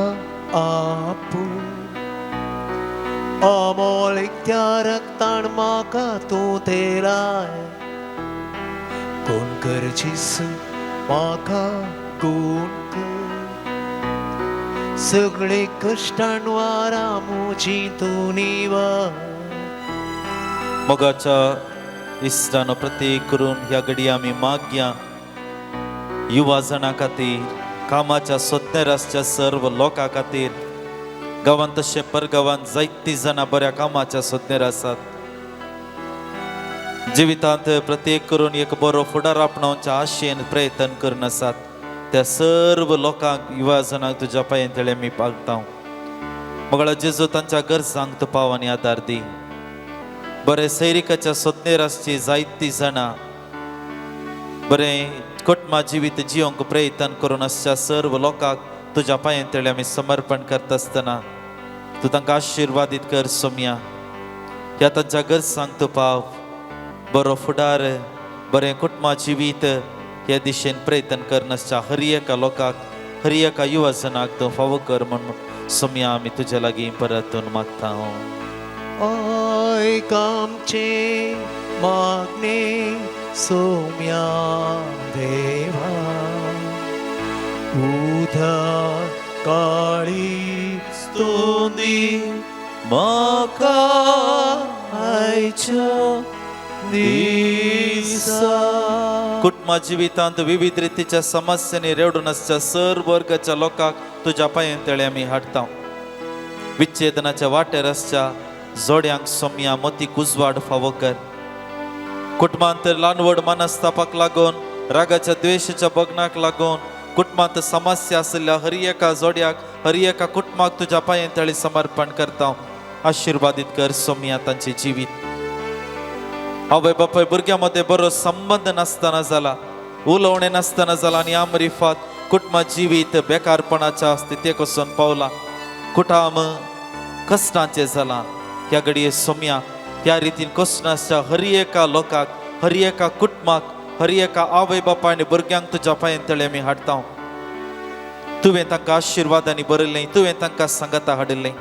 आपू, अमोल त्या रक्तान म्हाका तूं तेलाय. कोण कर जेजू म्हाका गुण कर, सगळे कश्टान वारा म्हजी तूं निवार. मोगाच्या इश्टानो, प्रत्येक करून ह्या घडये आमी मागया युवा जाणां खातीर, कामाच्या सोदनेर आसच्या सर्व लोकां खातीर. गांवांत तशें परगांवांत जायतीं जाणां बऱ्या कामाच्या सोदनेर आसात. जिवितांत प्रत्येक करून एक बरो फुडार आपणावच्या आशेन प्रयत्न करून आसात. त्या सर्व लोकांक, युवा जाणांक तुज्या पांये तळे आमी पागता. मगळा जेजू, तांच्या गरजांक तूं पाव आनी आदार दी. बरें सैरिकाच्या सोदनेर आसची जायतीं जाणां, बरें कुटुंबा जिवीत जिवंक प्रयत्न करून आसच्या सर्व लोकांक तुज्या पांये तळे आमी समर्पण करता आसतना तूं तांकां आशिर्वादीत कर सोमया. ह्या तांच्या गरजांक तूं पाव, बरो फुडार, बरें कुटुंबा जिवीत ह्या दिशेन प्रयत्न करनासच्या हर एका लोकांक, हर एका युवा जनाक तूं फावो कर म्हूण सोमया आमी तुज्या लागीं परतून मागता. आयक आमचें मागणें सोम्या देवा, उदक काळी स्तुती म्हाका आयच्या दिसा. कुटुंबा जिवितांत विविध रितीच्या समस्यांनी रेवडून आसच्या सर्व वर्गाच्या लोकांक तुज्या पांये तळे आमी हाडटा. विच्छेदनाच्या वाटेर आसच्या जोड्यांक सोमया मतीक उजवाड फावो कर. कुटुंबांत ल्हान व्हड मनस्तापाक लागून, रागाच्या द्वेशाच्या बगनाक लागून कुटुंबांत समस्या आशिल्ल्या हर एका जोड्याक, हर एका कुटुंबाक तुज्या पांये तळे समर्पण करता. आशिर्वादीत कर सोमया तांचे जिवीत. आवय बापाय भुरग्यां मदें बरो संबंद नासतना जाला, उलोवणें नासतना जाला आनी आमरिफात कुटुंबा जिवीत बेकारपणाच्या स्थितीक वचून पावला, कुटाम कश्टांचें जालां. ह्या घडये सोमया ह्या रितीन कश्ट आसच्या हर एका लोकाक, हर एका कुटुंबाक, हर एका आवय बापाय आनी भुरग्यांक तुज्या पांये तळे आमी हाडटा. तुवें तांकां आशिर्वादांनी बरयलें, तुवें तांकां सांगाता हाडिल्लें.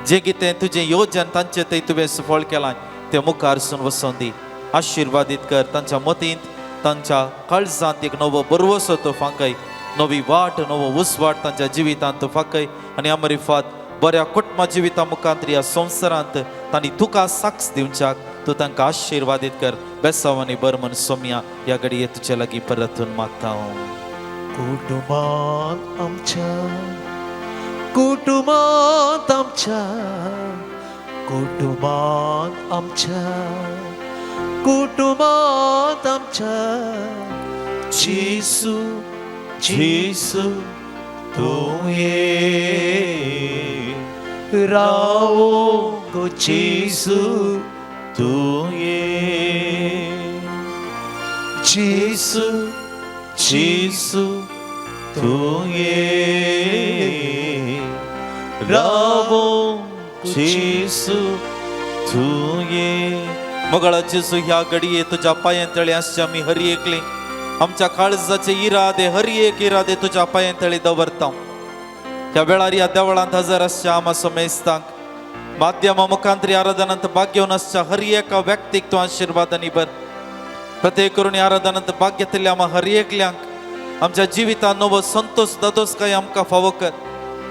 जें कितें तुजें योजन तांचे थंय तुवें सुफळ केलां तें मुखार सून वचोन दी. आशिर्वादीत कर तांच्या मतींत, तांच्या काळजांत एक नवो बरवसो तो फांकय, नवी वाट, नवो उजवाड तांच्या जिवितांत तूं फांकय आनी अमरिफात बऱ्या कुटुंबा जिविता मुखांत ह्या संवसारांत तांणी तुका साक्ष दिवच्याक तूं तांकां आशिर्वादीत कर. बेसांव आनी बर म्हण सोमया ह्या घडये तुजे लागीं परतून मागता. कुटुंबांत आमच्या, कुटुंबांत आमच्या, कुटुंबांत आमच्या, कुटुंबांत आमच्या जेजू जेजू तूं ये, रावो गो जेजू तूं ये, जेजू जेजू तूं ये, रावो जेजू तूं ये. मोगाळा जेजू, ह्या घडये तुज्या पांये तळे आसचे आमी हर एकली आमच्या काळजाचे इरादे, हर एक इरादे तुज्या पांये तळे दवरता. ह्या वेळार ह्या देवळांत हजर आसच्या आमा समेस्तांक, माध्यमा मुखांतरी आराधनांत भाग घेवन आसच्या हर एका व्यक्तीक तूं आशिर्वादांनी भर. प्रत्येक करून ह्या आराधनांत भाग घेतल्या आमा हर एकल्यांक आमच्या जिवितांत नवो संतोष दादोस काय आमकां फावो कर.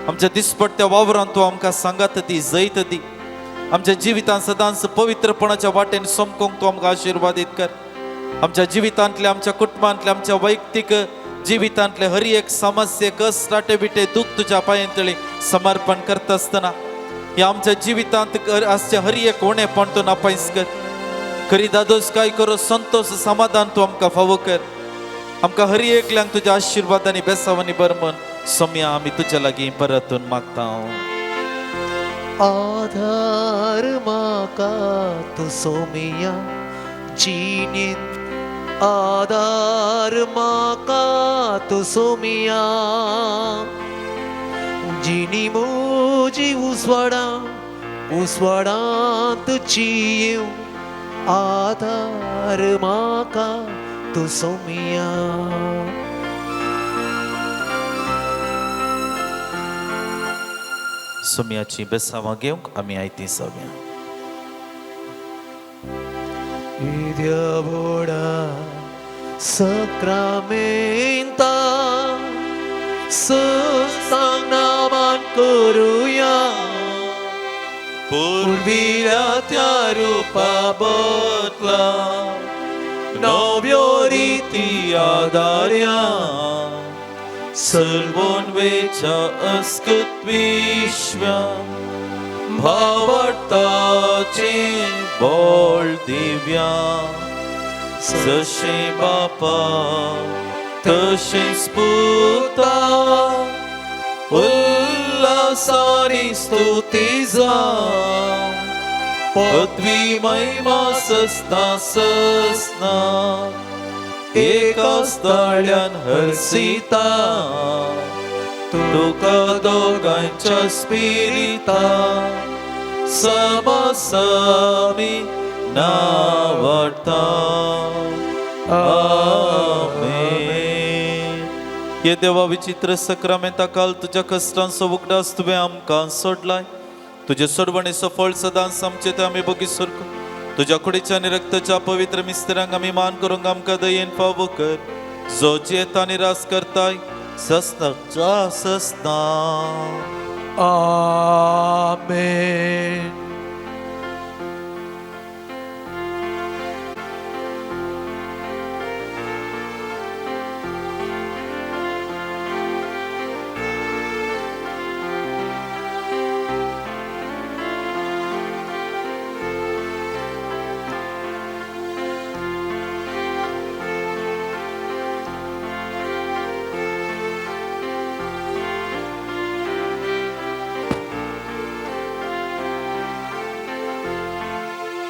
आमच्या दिसपट्ट्या वावरांत तूं आमकां सांगात दी, जैत दी. आमच्या जिवितांत सदांच पवित्रपणाच्या वाटेन समकोंक तूं आमकां आशिर्वादीत कर. आमच्या जिवितांतले, आमच्या कुटुंबांतले, आमच्या वैयक्तीक जिवितांतले हर एक समस्ये, कश्ट, बिटे, दूख तुज्या पांये तळी समर्पण करता आसतना ह्या आमच्या जिवितांत आसचें हर एक उणेपण तूं नापायस कर. खरी दादोस काय करो संतोष समाधान तूं आमकां फावो कर. आमकां हर एकल्यांक तुज्या आशिर्वादांनी बेसावांनी बर म्हण सोमया आमी तुज्या लागीं परतून मागता. आधार म्हाका तूं सोमया जिणेंत, आधार म्हाका तूं सोमया, जिणी म्हजी उजवाडा उजवाडांत जियेवं, आधार म्हाका तूं सोमिया. सोम्याची बेसांवां घेवंक आमी आयती जावया. येद्या व्हडा सक्रामेंता सस्तांग नामान करुया, पुर्विल्या त्या रुपा बदला नव्यो रिती आदार्या, सलवोन वेच्या अस्कत विश्व्या भावार्थाचे बोल दिव्या, जशें बापा तशेंच पुता उल्लासानी स्तुती जा, पदवी महिमा सस्ना सस्ना एकाच ताळ्यान हर्सिता, तुका दोगांच्या स्पिरिता समासामी नावडता. आमेन. हे देवा विचित्र सक्रामेंता काल तुज्या कश्टांचो उगडास तुवें आमकां सोडलाय, तुजे सोडवणेचो फळ सदांच आमचे ते आमी बोगी सरको. तुज्या कुडीच्या आनी रक्ताच्या पवित्र मिस्त्रांक आमी मान करूंक आमकां दयेन फावो कर, जो जियेता आनी रास करताय सस्ना सस्ना. आमेन.